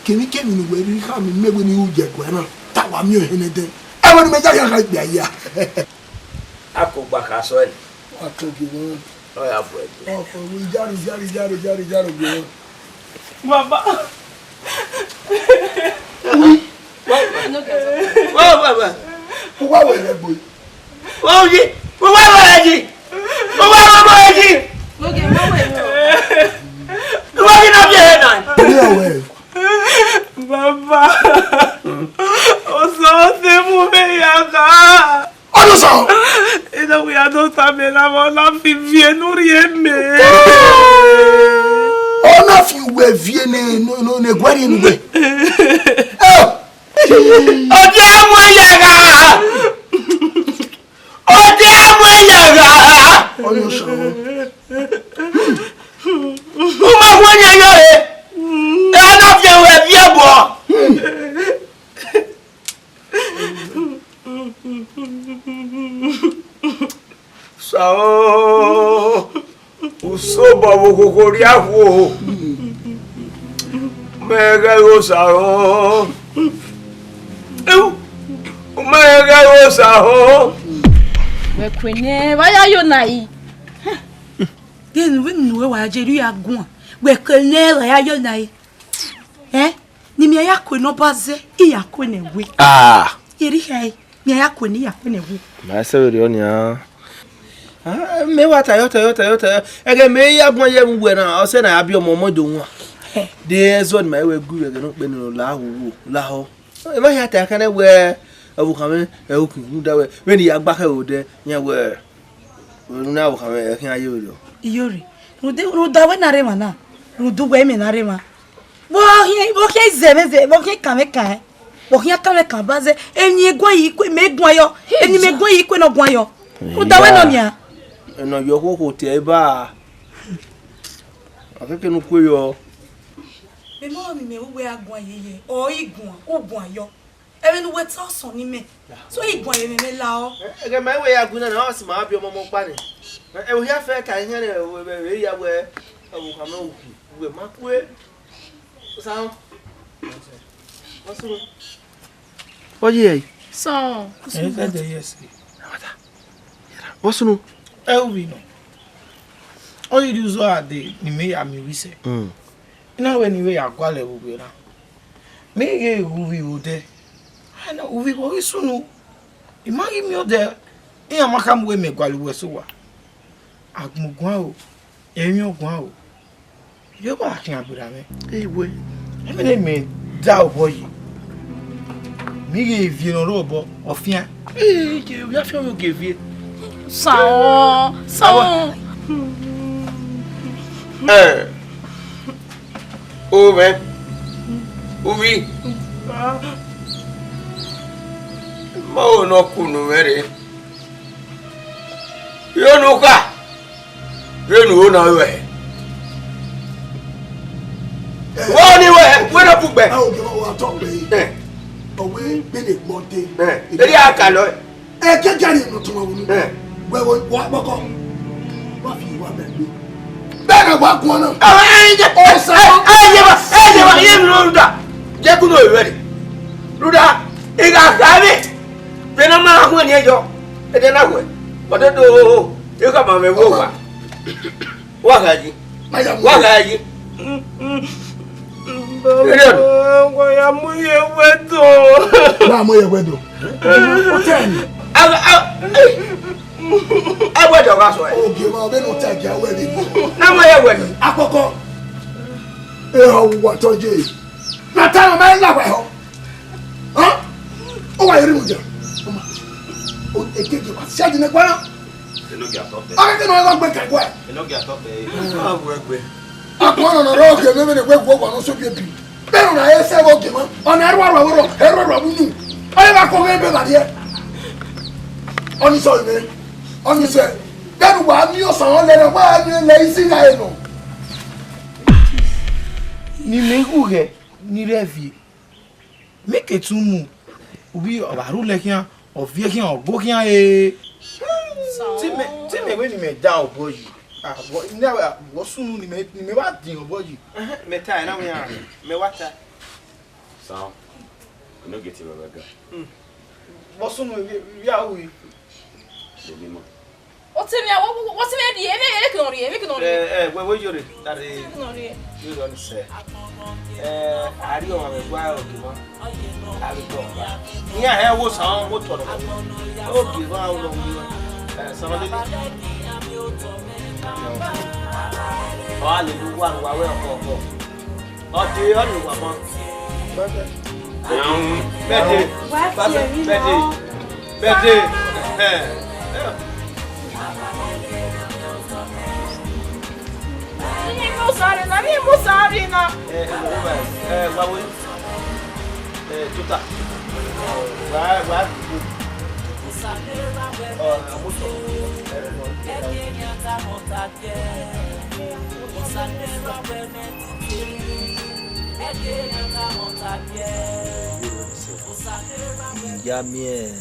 Kemikemi ne uwẹ rhirhi khama mẹ wẹ ne I ru ye ẹguae na, te a wa miẹn ọnrẹn nẹdẹ. Ẹvbo ne imẹ ya khian kha ikpia hia. A kobọ gha sẹ ọre. Wa tọ gie mwẹ. Ọ ya fuẹ. Ọ fuẹ, ijaro, ijaro, ijaro, ijaro, ijaro gie mwẹ. Baba. Wi. Wa, wa, wa. Uwa wẹ lẹ gbe. Wa yi. Uwa wẹ yi. Uwa wẹ yi. Oge, ma wẹ yo. Uwa yi na bi ẹre na. Orí ọwẹ. Baba. Osa ọse mu me ya gha. Ọdún sọ. Ena wẹ ya do ta mẹ na, vbe ọ na fi viẹ ne u rhie mẹ. Ọ na fi uwẹ viẹ ne, ne, ne, ne ẹguae rhie ne uwẹ. Ọ dia mu ẹyẹ gha. Ọ dia mu ẹyẹ gha. Ọdún sọ. U ma hu ẹyẹ yọ re. Ẹ na fi ẹwẹ viẹ bọ. Sao, usobọ vbe okhokho rria khuo, mẹ ghẹ ghe Sao, mẹ ghẹ ghe Sao. Wẹ kue nẹ, vbe a ya yo na yi? Ghe ne vbene uwẹ wa je rhie a guan, wẹ kue nẹ, vbe a ya yo na yi? Ẹ, ne imẹ ya kue ne ọ ba zẹ, I ya kue ne ẹwe. Ah. Erriọ khare, ne imẹ ya kue ne I ya kue ne ẹwe. Ma sẹ vberriọ nian. Ah, mẹ wa tayọ, tayọ, tayọ, tayọ. Ẹghẹ mẹ ya guan ye vbe uwẹ na, ọ sẹ ne a ya biẹ ọmọ, ọmọ do wan. Hẹ. De ẹzọ ne ma wẹ gu vbe ẹghẹ ne okpia nọ la wo, lahọ. Emwa hia ta ẹkan nẹ wẹ, ọvbokhan mwẹ, ẹ, okhuo rhunmwuda wẹ, vbene I ya gba khẹ vbe odẹ, iran wẹ, unu na ọvbokhan mwẹ, ẹ khian ye vberriọ. Iyore, rhunmwuda wẹ na rre emwa na, rhunmwuda uwẹ imẹ na rre emwa. Vbe ọ khian, vbe ọ khian zẹ mwẹ zẹ, vbe ọ khian kan mwẹ kan, vbe ọ khian kan mwẹ kan ba zẹ, emwi ne I guan yi kue, mẹ guan yọ, emwi ne mẹ guan yi kue ne ọ guan yọ. Rhunmwuda wẹ nọ nian. Ẹnọ yọ khokho tie eba. Ọ keke ne u kue yọ. Mẹ ma ọnii mẹ uwẹ a guan yeye, ọ i guan, u guan yọ. Ẹmwẹ ne uwẹ ta ọsọn ni mẹ. So i guan yọ, mẹ la ọ. Ẹghẹ ma wẹ ya gu na, na ọ si ma biẹ ọmọ ọmọ ọkpa nẹ. Ẹ, uhia fẹ ka ihian rẹ, vbe ya wẹ, ọvbokhan mwẹ uhi, uwẹ ma kue. Osanọ. Ọ ye ẹe? Sọ. Ẹ, ẹ, ẹ, yes. Vbọ sunu? Ẹ, u vbi nọ. Ọ ghi rhie uzu a dee ne imẹ ya miẹn ovbi sẹ. Mm. I na wẹ ne I vbe ya gualọ vbe uwẹ na. Mẹ i ghe ghe uvbi vbe odẹ. Ai na, uvbi vbe ọ ghi sunu. I ma ghi miẹn odẹ, iran ma khama uwẹ mẹ gualọ uwẹ sẹ owa. Agbọn guan o, emwi ọguan o. Iyobọ a khian gberra mwẹ. Ewe. Ẹmwẹ ne mẹ da obọ yi. Mẹ i ghe viẹ ne ọ rre obọ, ọ fian. Ee, ye, ya fian vbe ogie viẹ. Saọn, saọn. Ẹ, ovẹn, uvbi. Ma ho ne ọ kunu mwẹ rre. Iro ne u kha, vbene u ho na ruẹ. Wẹ ọnii wẹ, wẹ ne ọ bugbe. Ẹ, ogie wa tọ gbe. Ẹ. Ọ wẹ gbele gbọ de. Ẹ, erriọ a ka lọ. Ẹ, kẹkẹ ni nọ tuma wunu. Ẹ. Wẹ, wẹ, wa kpọkọ. Wa fi wa bẹ gbe. Bẹghe wa guan na. Ẹ, ẹ, ẹ, ẹ, ẹ, ẹ, ye ba, ẹ, ye ba, ye nu da. Je ku no wẹ. Rhunmwuda, I gha kha vbe, vbene a ma khuẹn niẹn yọ, ẹdẹ na wẹ, ọ te do, I khama mwẹ vbe owa. Wa gha yi. Wa gha yi. Erriọ nọ. Wa ya mu ye wẹdo. Wa mu ye wẹdo. Otẹn. A, a, a wẹdo gha sọ ẹ. Ogie ma, ọ vbene otẹn gia wẹ vbe. Na mu ye wẹdo. Akpọkọ. Ehọ wa tọ ye. Na ta ma la wa ehọ. Hàn? Ọ wa yẹ rhunmwuda. Ekeke wa, si ẹdin ne guana. Enogie atọ kpẹ. Akeke nọ gha gbe ka guẹ. Enogie atọ kpẹ. A bu ẹgbẹ. Akpọ nọ nọ rọ ke mẹmẹ ne wẹ guọ guọ nọ so bi ebi. Bẹrẹ na ese vbe ogie mwa, ọna ẹrua rua vbe orọ, ẹrua rua vbe unu. Ọna gha kọ ghe ebe vba rriẹ. Ọni sẹ ọnii, ọni sẹ. Bẹrẹ uwa miẹn Osa ọnrẹn nẹ, wa miẹn lẹ isi gha re nọ. Ne imẹ ghughẹ, ne I rre ẹvie. Mẹ ke tu mu, ovbi ọvbare khian, ọviẹ khian, ọgbo khian, ee. Te imẹ, te imẹ wẹ ne imẹ da obọ yi. Ah, vbọ, ne a, vbọ sunu ne imẹ, ne imẹ wa diẹn obọ yi. Ẹhẹn, mẹ ta ẹre na wian, mẹ wa ta. San, enogie te vbe ga. Vbọ sunu vbe, vbe a ru yi. Vbe ma. Ọtẹn mwẹ, wẹ, wẹ, wẹ ọtẹn mwẹ rhie, emwi, emwi ke nọ rhie, emwi ke nọ rhie. Ẹ, ẹ, wẹ, wẹ, yọrre, tare. Emwi ke nọ rhie. Yọrre ọni sẹ. Ẹ, a rhie ọmwa mwẹ gua ogie mwa. A vbe tọ. Iran hẹ wo san, wo tọ nọ. Ogie mwa, wo nọ wu. Ẹ, san lele. Ọ, hallelujah, wa wẹ ọkọ, ọkọ. Ọ de, ọ ni wa ma. Bẹdẹ. Bẹdẹ. Wa tie emwi nọ. Bẹdẹ. Bẹdẹ. Ẹ. Ni mu sare na, ni mu sare na. Ẹ, ẹ, ẹ, wa we. Ẹ, tota. Wa, wa. Ọ, amuso. Ẹ, ẹ, ẹ. Ya miẹn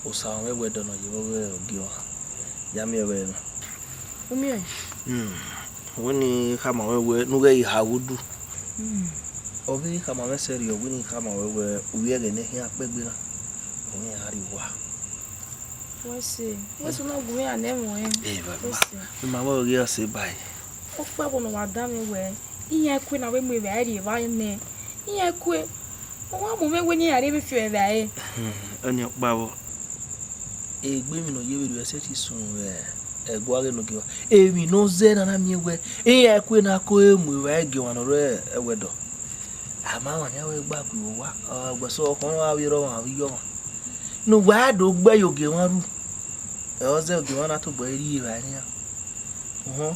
Osa mwẹ wẹ dọ nọ ye vbe ogie ọmwa. Ya miẹn vbe na. U miẹn? Hmm. Wẹ ne I khama mwẹ wẹ ne u ghẹ i ha vbe udu. Hmm. Ọ vbe khama mwẹ sẹrriọ, wẹ ne I khama mwẹ wẹ u vbe ẹghẹ ne khian kpẹgbe na. Ọ vbe a rrie owa. Wẹ sẹ, wẹ sẹ na gu mwẹ ya nẹ ẹmwẹ ọnrẹn. Ẹ, baba. Wẹ sẹ. Ima vbe ọ ghi ọ sẹ ba ẹe. Ọkpa vbọ ne ọ wa danmwẹ wẹ, iran ẹkue na vbe mu evbare rhie evbare nẹ. Iran ẹkue, ọ wa mu mwẹ wẹ ne iran rhie vbe fi evbare. Ọnii ọkpa vbọ. Egbe emwi ne ọ ye vberriọ ẹsẹse sunu vbe ẹguae ghe ne ogie ọmwa. Emwi ne ọ zẹ na na miẹn wẹ, iran ẹkue na ko mu evbare gie ọmwa ne ọ rre ẹwẹdọ. A ma mwẹ nian wẹ gba gu owa, ọ, gbẹsẹ ọkhọn ọre a vbe rre ọmwa vbe iye ọmwa. Ne uwa do gbe ye ogie mwa ru, ẹ, ọ zẹ ogie mwa na tobọ rhie evbare nian. Uhun,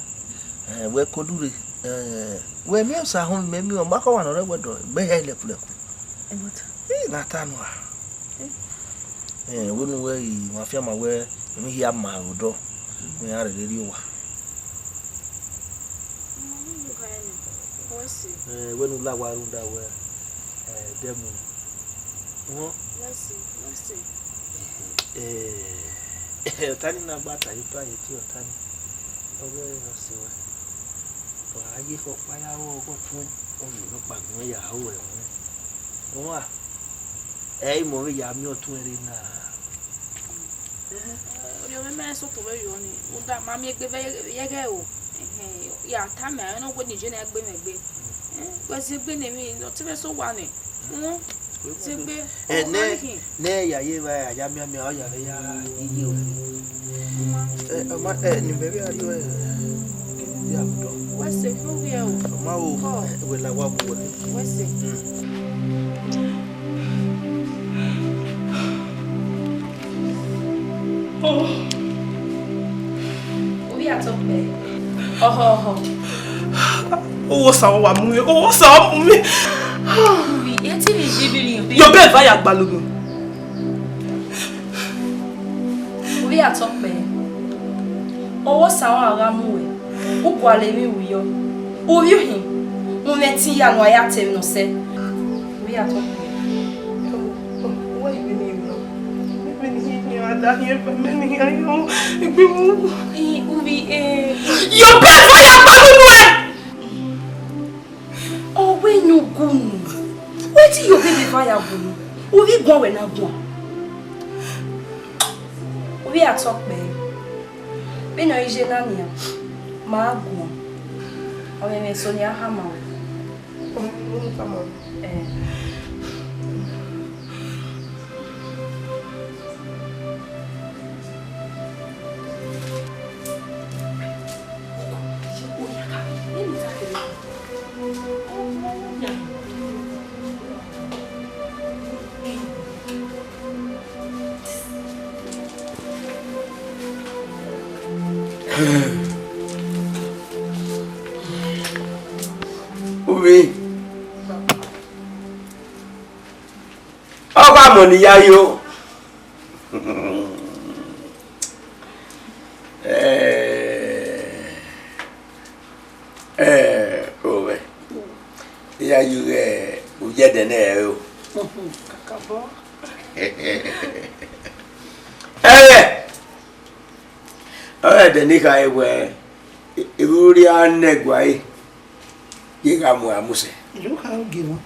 ẹ, wẹ ko dure, ẹ, wẹ miẹn Osa họn, mẹ miẹn ọmakọ ọmwa ne ọ rre ẹwẹdọ, egbe hia lẹkulẹku. Ẹ, na ta nua. Ẹ, wẹ ne uwẹ i mwa fian ma wẹ, emwi hia ma vbe odọ, wẹ iran rherhe rrie owa. Ẹ, wẹ ne u la owa rhunmwuda wẹ, ẹ, dẹ mu. Uhun. Ẹ, ọta ni na gba ta ye otọ a ye tie ọta ni. Ọ ghe ọ sẹ wẹ. Ọ gha ye khẹ ọkpa ya ru ọghe ọtuẹn, ọ miẹn nọkpa gun ya ru ẹmwẹ. Uwa, ẹ i mọ vbe ya miẹn ọtuẹn rre na. Orhiọn mwẹ, mẹ sokpan vbe yọ ni, rhunmwuda ma miẹn egbe vbe ye ẹghẹ o. Ehẹn, ya tama ẹmwẹ ne ọ wẹ ne I je ne a gbe mwẹ egbe. Wẹ zin egbe ne emwi ne ọ te mwẹ sẹ owa nẹ. Uhun, zin egbe. Ẹ, nẹ, nẹ ya ye evba a ya mianmian, ọ ya vbe ya iye ruẹ. Ẹ, ọ ma, ẹ, ne imẹ vbe a rrie, ẹ, ke ne I dia vbe odọ. Wẹ sẹ, ovbi ẹ o. Ọ ma o, ẹ, wẹ la owa mu wẹ. Wẹ sẹ. Ovbi Atọkpẹ. Ọhọ, ọhọ. Owo Osa wa mu mwẹ, owo Osa wa mu mwẹ. Ovbi, ẹ te vbe je vberriọ. Yọ bẹghe eva ya gbalọ mwẹ. Ovbi Atọkpẹ, owo Osa wa gha mu wẹ, u gualọ emwi ru yọ. Ovbi uhin, u mwẹ ẹtin ya ne uwa ya ta ẹmwẹ ne ọ sẹ. Ovbi Atọkpẹ. Uwa i vbe ne I rrọọ. Vbene I khian da khian eva mẹ ne I khian yọ egbe mu. I, ovbi, eh. Yọ bẹghe eva ya gbalọ mwẹ. Ọ wẹ yin ugu unu, wẹ te yọ bẹghe eva ya gbalọ, ovbi guan wẹ na guan. Ovbi Atọkpẹ, vbene ọ i ye na nian, ma guan, ọ mwẹ ẹmwẹ eso ne a khama ruẹ. Eh. Uvbi, ọ gha mọ ne I ya yo. Eh, eh, ovẹ, I ya yo ghe uyẹdẹ nẹ o. Kakabọ. Ẹghẹ, ọ ẹdẹ ne I khare wẹẹ, I vbe rhie ne ẹguae ye gha mu Amusẹ. Ẹ do kha ogie mwa.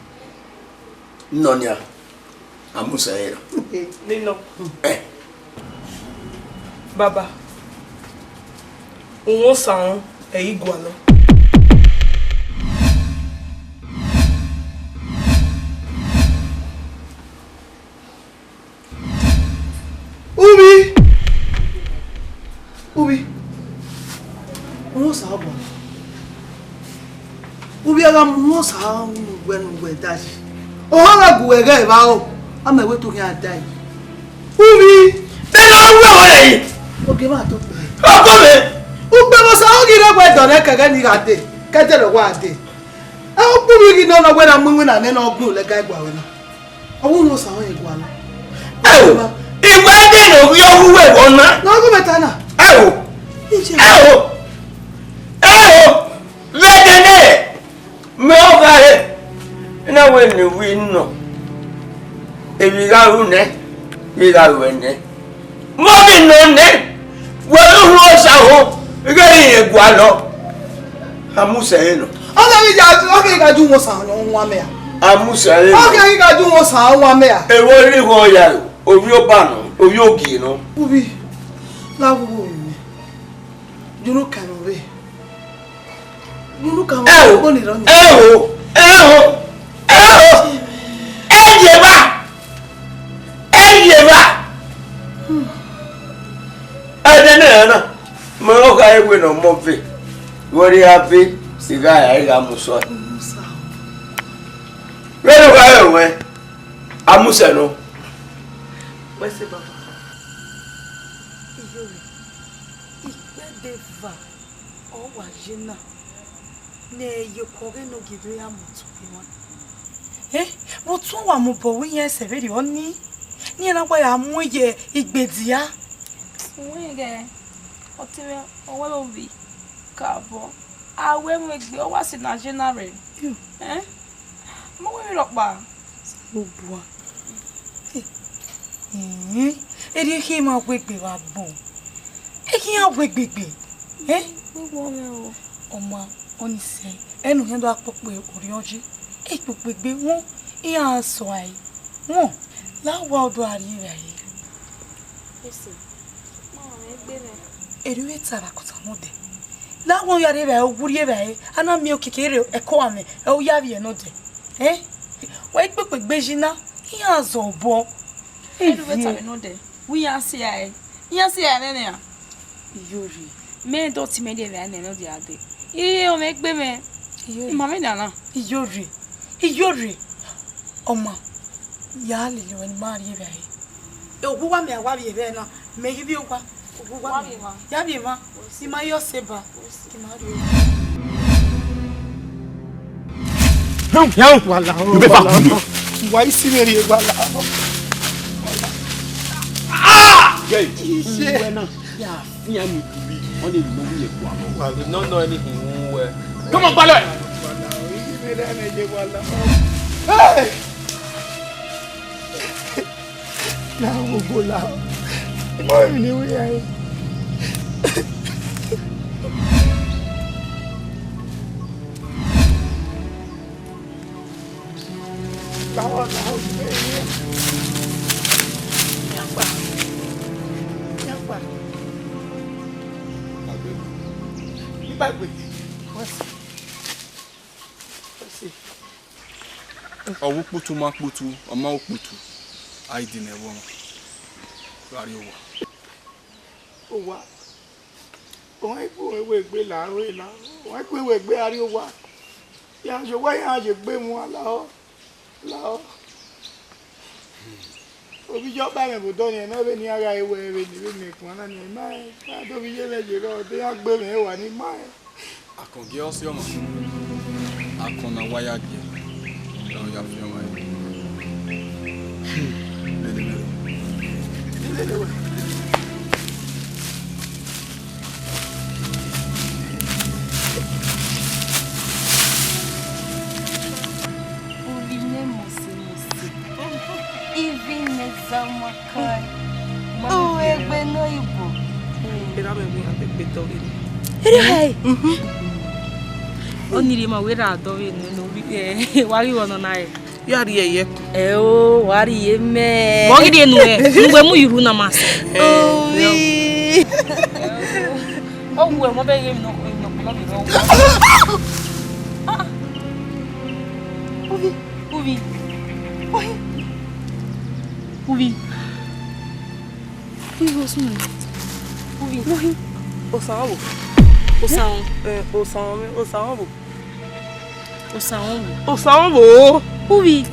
Nọ nian, Amusẹ ẹre nọ. Nino. Eh. Baba, uhunmwu Osa ẹ i gualọ. Uvbi, Uvbi, uhunmwu Osa ọ gualọ. Uvbi, a gha mu uhunmwu Osa unu wẹ ne uwẹ da yi, ọ gha gu wẹ ghẹ evba o, a ma wẹ te u khian da yi. Uvbi, vbene ọ ru ẹvbo rẹ yi, ogie mwa to kpẹ. Ọkọ mwẹ, ukpẹ vbe Osa ọ ghi rre wẹ dọnẹ kẹghẹ ne I gha dee, ke ẹdẹ ne ọ wa dee. Ẹ, ukpẹ Uvbi ghi nọ nọ wẹ na mu iwinna nẹ ne ọ gun lẹga ẹguae na. Ọ wu ne Osa ọnrẹn gualọ. Ẹo, I wẹ dee ne ovbi ọghe uwẹ vbọ na. Ne ọ gu mwẹ ta na. Ẹo, Iye. Ẹo, ẹo, vbe ẹdẹ nẹ, mẹ ọ gha re, I na wẹ ne uwẹ nọ, emwi gha ru nẹ, vbe I gha ruẹ nẹ. Vbọ ghi nọ nẹ, wẹ ne uhunmwu Osa ho, ighẹ I rẹn gualọ. Amusẹ ẹre nọ. Ọ ghi ya, ọ ghi gha ju uhunmwu Osa nọ, wan mẹ a. Amusẹ ẹre nọ. Ọ ghi gha ju uhunmwu Osa, wan mẹ a. Ewe rri igho ya, ovbi oba nọ, ovbi ogie nọ. Uvbi, la wu wo mẹ. Junu kan nọ vbe. Junu kan nọ. Ẹo, vbe ni rọ ni. Ẹo, ẹo, ẹo. Ẹ ye ba. Ẹ ye ba. Ẹdẹ ne ẹran na, mẹ ọ gha re wẹ ne ọ mọ ve, vbe ọ rhia ve, I gha ra, I gha mu sọ. Vbene u gha re ruẹn, Amusẹ nọ. Wẹ sẹ baba. Iyore, ikpẹdẹ eva ọ wa ye na. Ne ẹ ye okọ ọghe ne ogie do ya mu otọ emwa. Eh, vbe otu wa mu obọ wẹ iran ẹsẹ vberriọ ni, ne iran na wa ya mu ye igbe dia. Wẹ ghẹ, ọtẹn mwẹ, ọ wẹ vbe ovbi, kabọ, a wẹ mu egbe, ọ wa sẹ ne a ye na rre. Eh? Mẹ wẹ vbe rhọkpa. Osanobua. Eh, eh, erriọ khin ma wegbe vbe agbọn. E khin iran wegbe gbe. Eh? Wegbe ọmọ o. Ọma, ọni sẹ, ẹnu hẹn do a kpokpo orhiọn yi. E kpokpo egbe wọn, iran sọ ae. Wọn, la wa ọdọ a rrie vbe ae. Ese, ma wẹ egbe mwẹ. Erriọ vbe ta ra kọta nọ dẹ. La wa ya rrie vbe ae, wu rrie vbe ae, a na miẹn okiekie rre ẹko amẹ, ẹ u ya vbiẹ nọ dẹ. Eh? Wa ikpokpo egbe yi na, iran zẹ obọ. Ẹnu vbe ta vbe nọ dẹ, wẹ iran si ae, iran si ae nene a. Iyore. Mẹ dọ ti mẹ de vbe nene ọ dia dẹ. Iye, ọ mwẹ egbe mwẹ. Iyore. Ima mwẹ nana. Iyore. Iyore. Ọma, ya lele wẹ ne ima rrie vbe ae. Owa mẹ a wa vbiẹ vbe na, mẹ ghi vbiẹ owa. Owa mẹ. Ya vbiẹ emwa. Ima yo sẹ ba. Ima rrie. Yau, yau. Wala o, you better wala o. Wa isi mwẹ rrie wala o. Ah! Gay. Iye. Uwẹ na, ya fian mi kuli, ọ de nọ ye kua. Wala, no, no, anything, uwẹ. Come on, gbalẹ. Wala o, isi mwẹ rrie mwẹ ye wala o. Hey! Na wo gola. Mo ni wi ai. Báwo la ó gbé yín? Yàgbà. Yàgbà. Nígbàgbé. Wọ́n sì. Wọ́n sì. Ọvbokpoto ma kpoto, ọ ma okpoto, a i di nẹ vbe ọmwa, gha rrie owa. Owa, ọ i gu wẹ egbe la aro la, ọ i gu wẹ egbe gha rrie owa. Iran ye owa, iran ye egbe mu a lahọ, lahọ. Ovbi ye ọkpa mwẹ vbe odọ nian, ne ọ vbe ne iran gha re wẹ vbene vbene ẹguan na nian, I ma rẹn. Iran do vbe ye mwẹ ye rrọọ, de iran gbe mwẹ wa ne I ma rẹn. Akọn gie ọse ọmwa, akọn ne a wa ya gie, ọ ya fi ọmwa ye. Lele mwẹ. Lele mwẹ. Ovbi ne mose mose, ivbi ne zama kai, uwegbe ne oyibo. Erha mwẹ wẹ iran te gbe dọghe nẹ. Erha ẹe. Ọnii rhie ma wẹ erha dọghe nẹ, ne ovbi, eh, wa ghi vbe ọnọ na rẹn. Ya rhie ẹre ẹkun. Ẹo, wa rhie mẹ. Vbe ọ ghi rhie nuẹn, ne uwẹ mu ye urhu na ma sẹ. Ovbi. Ọ wu ẹmwẹ ọbẹ ghe emwi ne ọ, emwi ne ọ kpọlọ vbe rrọọ. Ah, ah. Uvbi, uvbi, uvbi, uvbi, uvbi, osun mẹ. Uvbi, uvbi. Osan ọvbo. Osan. Eh, osan, osan ọvbo. Osan ọvbo. Osan ọvbo. Uvbi,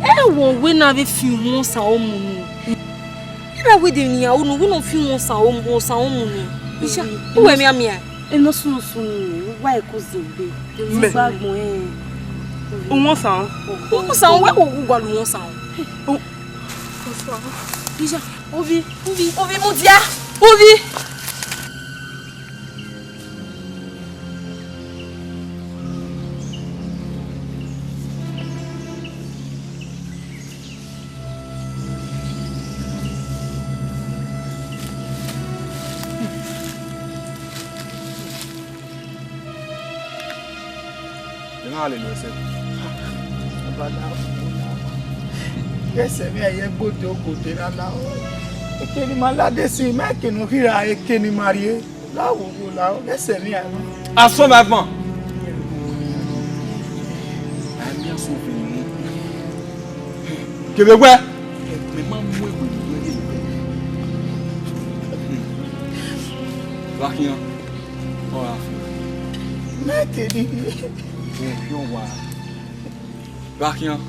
ẹ wọ wẹ na vbe fi uhunmwu osan ọvbo mu nẹ. Ẹ na wẹ de ne iran unu, wẹ na fi uhunmwu osan ọvbo, osan ọvbo mu nẹ. Isha, uwẹ mianmian. Enosunusun, uwa ẹko zẹ egbe. Mẹ. Gba agbọn ẹn. Uhunmwu osan ọvbo. Uhunmwu osan ọvbo, wẹ wo gu gualọ uhunmwu osan ọvbo. U-, osan ọvbo. Isha, uvbi, uvbi, uvbi, mudia, uvbi. Ghẹ sẹ mwẹ a ye gode ogode na la o. Eke ne ima lade sin, mẹ eke ne u khin ra, eke ne ima rrie. La wo wo la o, ghẹ sẹ mwẹ a ma. Asọn vbe agbọn. A miẹn asọn vbe unu. Kevbe wẹ. Mẹ ma mu egbe ne uwẹ rhie vbe. Vbe a khian? Ọ ra fi. Mẹ kedi. Vbe ọ wa. Vbe a khian?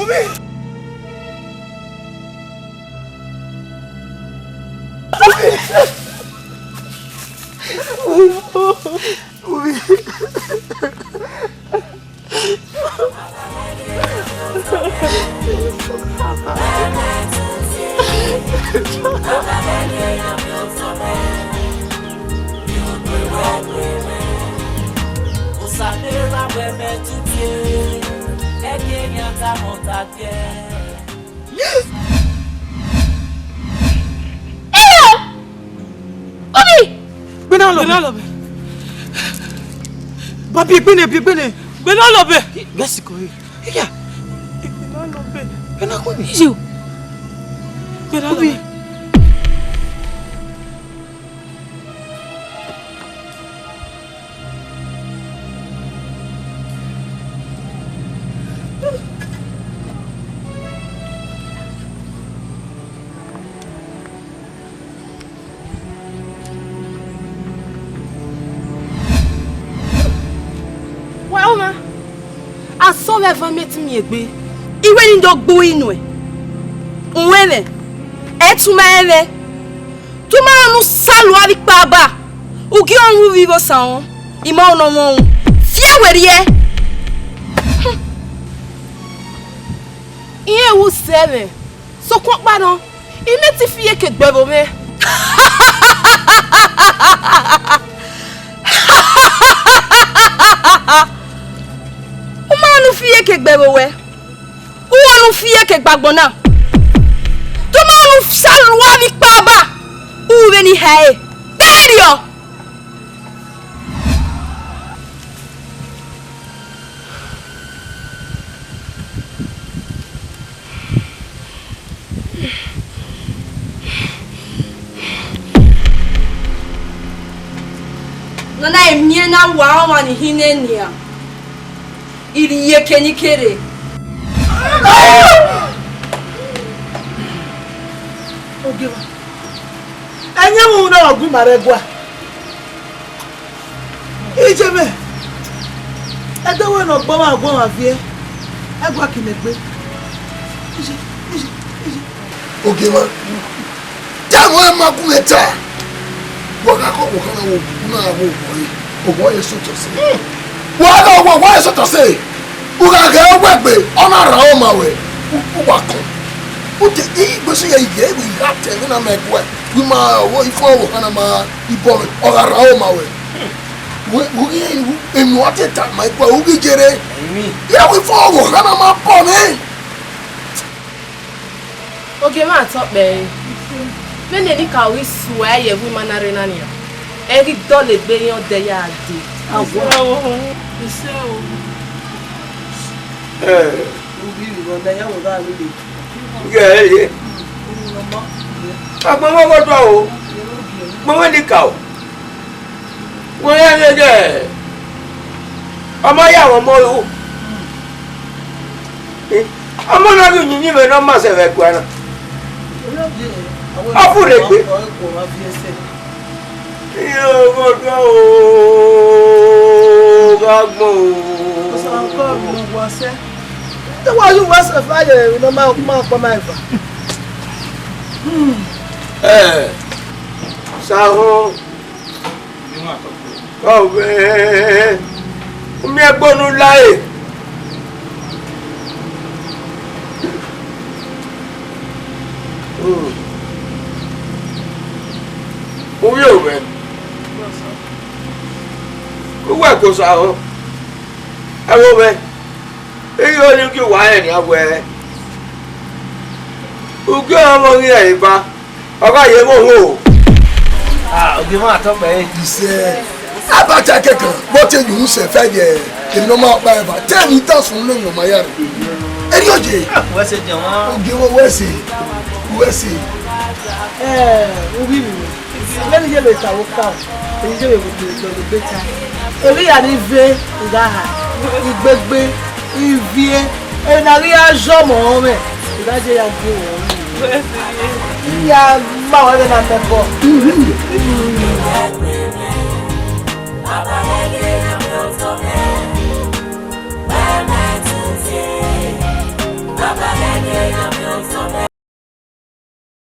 Uvbi! Uvbi! Hello! Obi! Gbẹna lọ bẹ. Ba bi egbene, bi egbene. Gbẹna lọ bẹ. Gẹsi ko ye. Iya. Gbẹna lọ bẹ. Gbẹna ko ni. Iyo. Gbẹna lọ bẹ. Wa ọmwa, asọn vbe ẹvan mẹ te miẹn egbe. I wẹ ne I do gbe uri nuẹn, uwẹ mwẹ, ẹtu ma rẹn mwẹ. Te u ma rẹn ne u sa lu avbe ikpa ba, u gie ọnrẹn uvbi vbe osa rẹn, I ma rẹn ne ọ mwẹ ọnrẹn. Fi ẹe werriẹ. Irẹn vbe usẹ mwẹ, sokpan ọkpa nọ, I mẹ te fi iyeke gbe ẹvbo mwẹ. U ma rẹn ne u fi iyeke gbe ẹvbo wẹ. U wa ne u fi iyeke gbe agbọn na, te u ma ne u sa lu avbe ikpa ba, u vbe ne I hae, te ẹrriọ. Ne ọ na miẹn ne a wa ọmwa ni hin nẹ nian, I rhie iyeke ne I ke rre. Ogieva, ẹyẹn vbe unu na wa gu ima rre ẹguae? Ijemẹ, ẹdẹ wẹ ne ọ gbọmwa guọmwa viẹ, ẹguakinegbe. Ije, ije, ije. Ogiemwa, te ẹmwẹ ma gu mwẹ ta. Wa gha kọ ọvbokhan na, wo na gha wo obọ ẹre, obọ ẹre sotọ sẹ. Wa gha wo obọ ẹre sotọ sẹ. U gha ghẹ wẹ egbe, ọ na rhan oma ruẹ, u wa kọn. U te igbe sẹ ya, ighe, ighe, ighe, a te ẹmwẹ na ma ẹguae, u ma wo ifo ọvbokhan na ma ibọ mwẹ, ọ gha rhan oma ruẹ. Wẹ, u ghi, emwi ọ te ta ma ẹguae, u ghi gere. Ẹmwẹ. Ya wẹ ifo ọvbokhan na ma bọ mwẹ. Ogiemwa tọ kpẹre, vbene Enikaro ghi sua ye ẹvbo ima na rre na nian, ẹ ghi dọlegbe rẹn ọdẹ ya dee. Isẹ o. Ẹ, ghẹ ye. Agbọn mwẹ ọghe ọdọ o. Agbọn mwẹ Enikaro. Wẹ rẹn ghẹghẹ, ọ ma ya mwẹ ọmọ ru. Ọmọ na ghi uyinmwẹ ne ọ ma sẹ vbe ẹguae na. Ọ furre egbe. Iye ọghe ọdọ o, gha gbọn o. Te wa ye uwu ẹsẹ fua ye emwi ne ọ ma, ma kpọ ma eva. Ẹ, Sahọn. Ọ vbe u miẹn ẹgbẹe unu la ẹre. U vbe ovbẹ. Uwẹ ke Osa họn. Ẹvbo mwẹ, I ghi ho ne u gie uwa rẹn nian wẹẹ, u gie ọmọ ghi rẹn eva, ọ gha ye mwẹ oho. Ah, Ogiemwa tọ kpẹre. Isẹ, a ba ta kẹkan, vbe ọ te yu sẹ fẹ ye emwi ne ọ ma kpa eva, te emwi dan sun ne emwi ne ọ ma ya rre. Erriọ ye. Ah, wẹ sẹ jẹn mwa. Ogiemwa, wẹ sẹ, wẹ sẹ. Eh, u ghi vbe. Vbene I ye vbe ta vbe okaro, I ye vbe vbe dọlegbe ta. Emwi hia ni ve, I gha ha, igbegbe, ivie, emwi ne a ghi ya zọ ọmọ mwẹ, I gha je ya gie ruẹ. I ya ma ruẹ vbene a mẹ ẹbọ.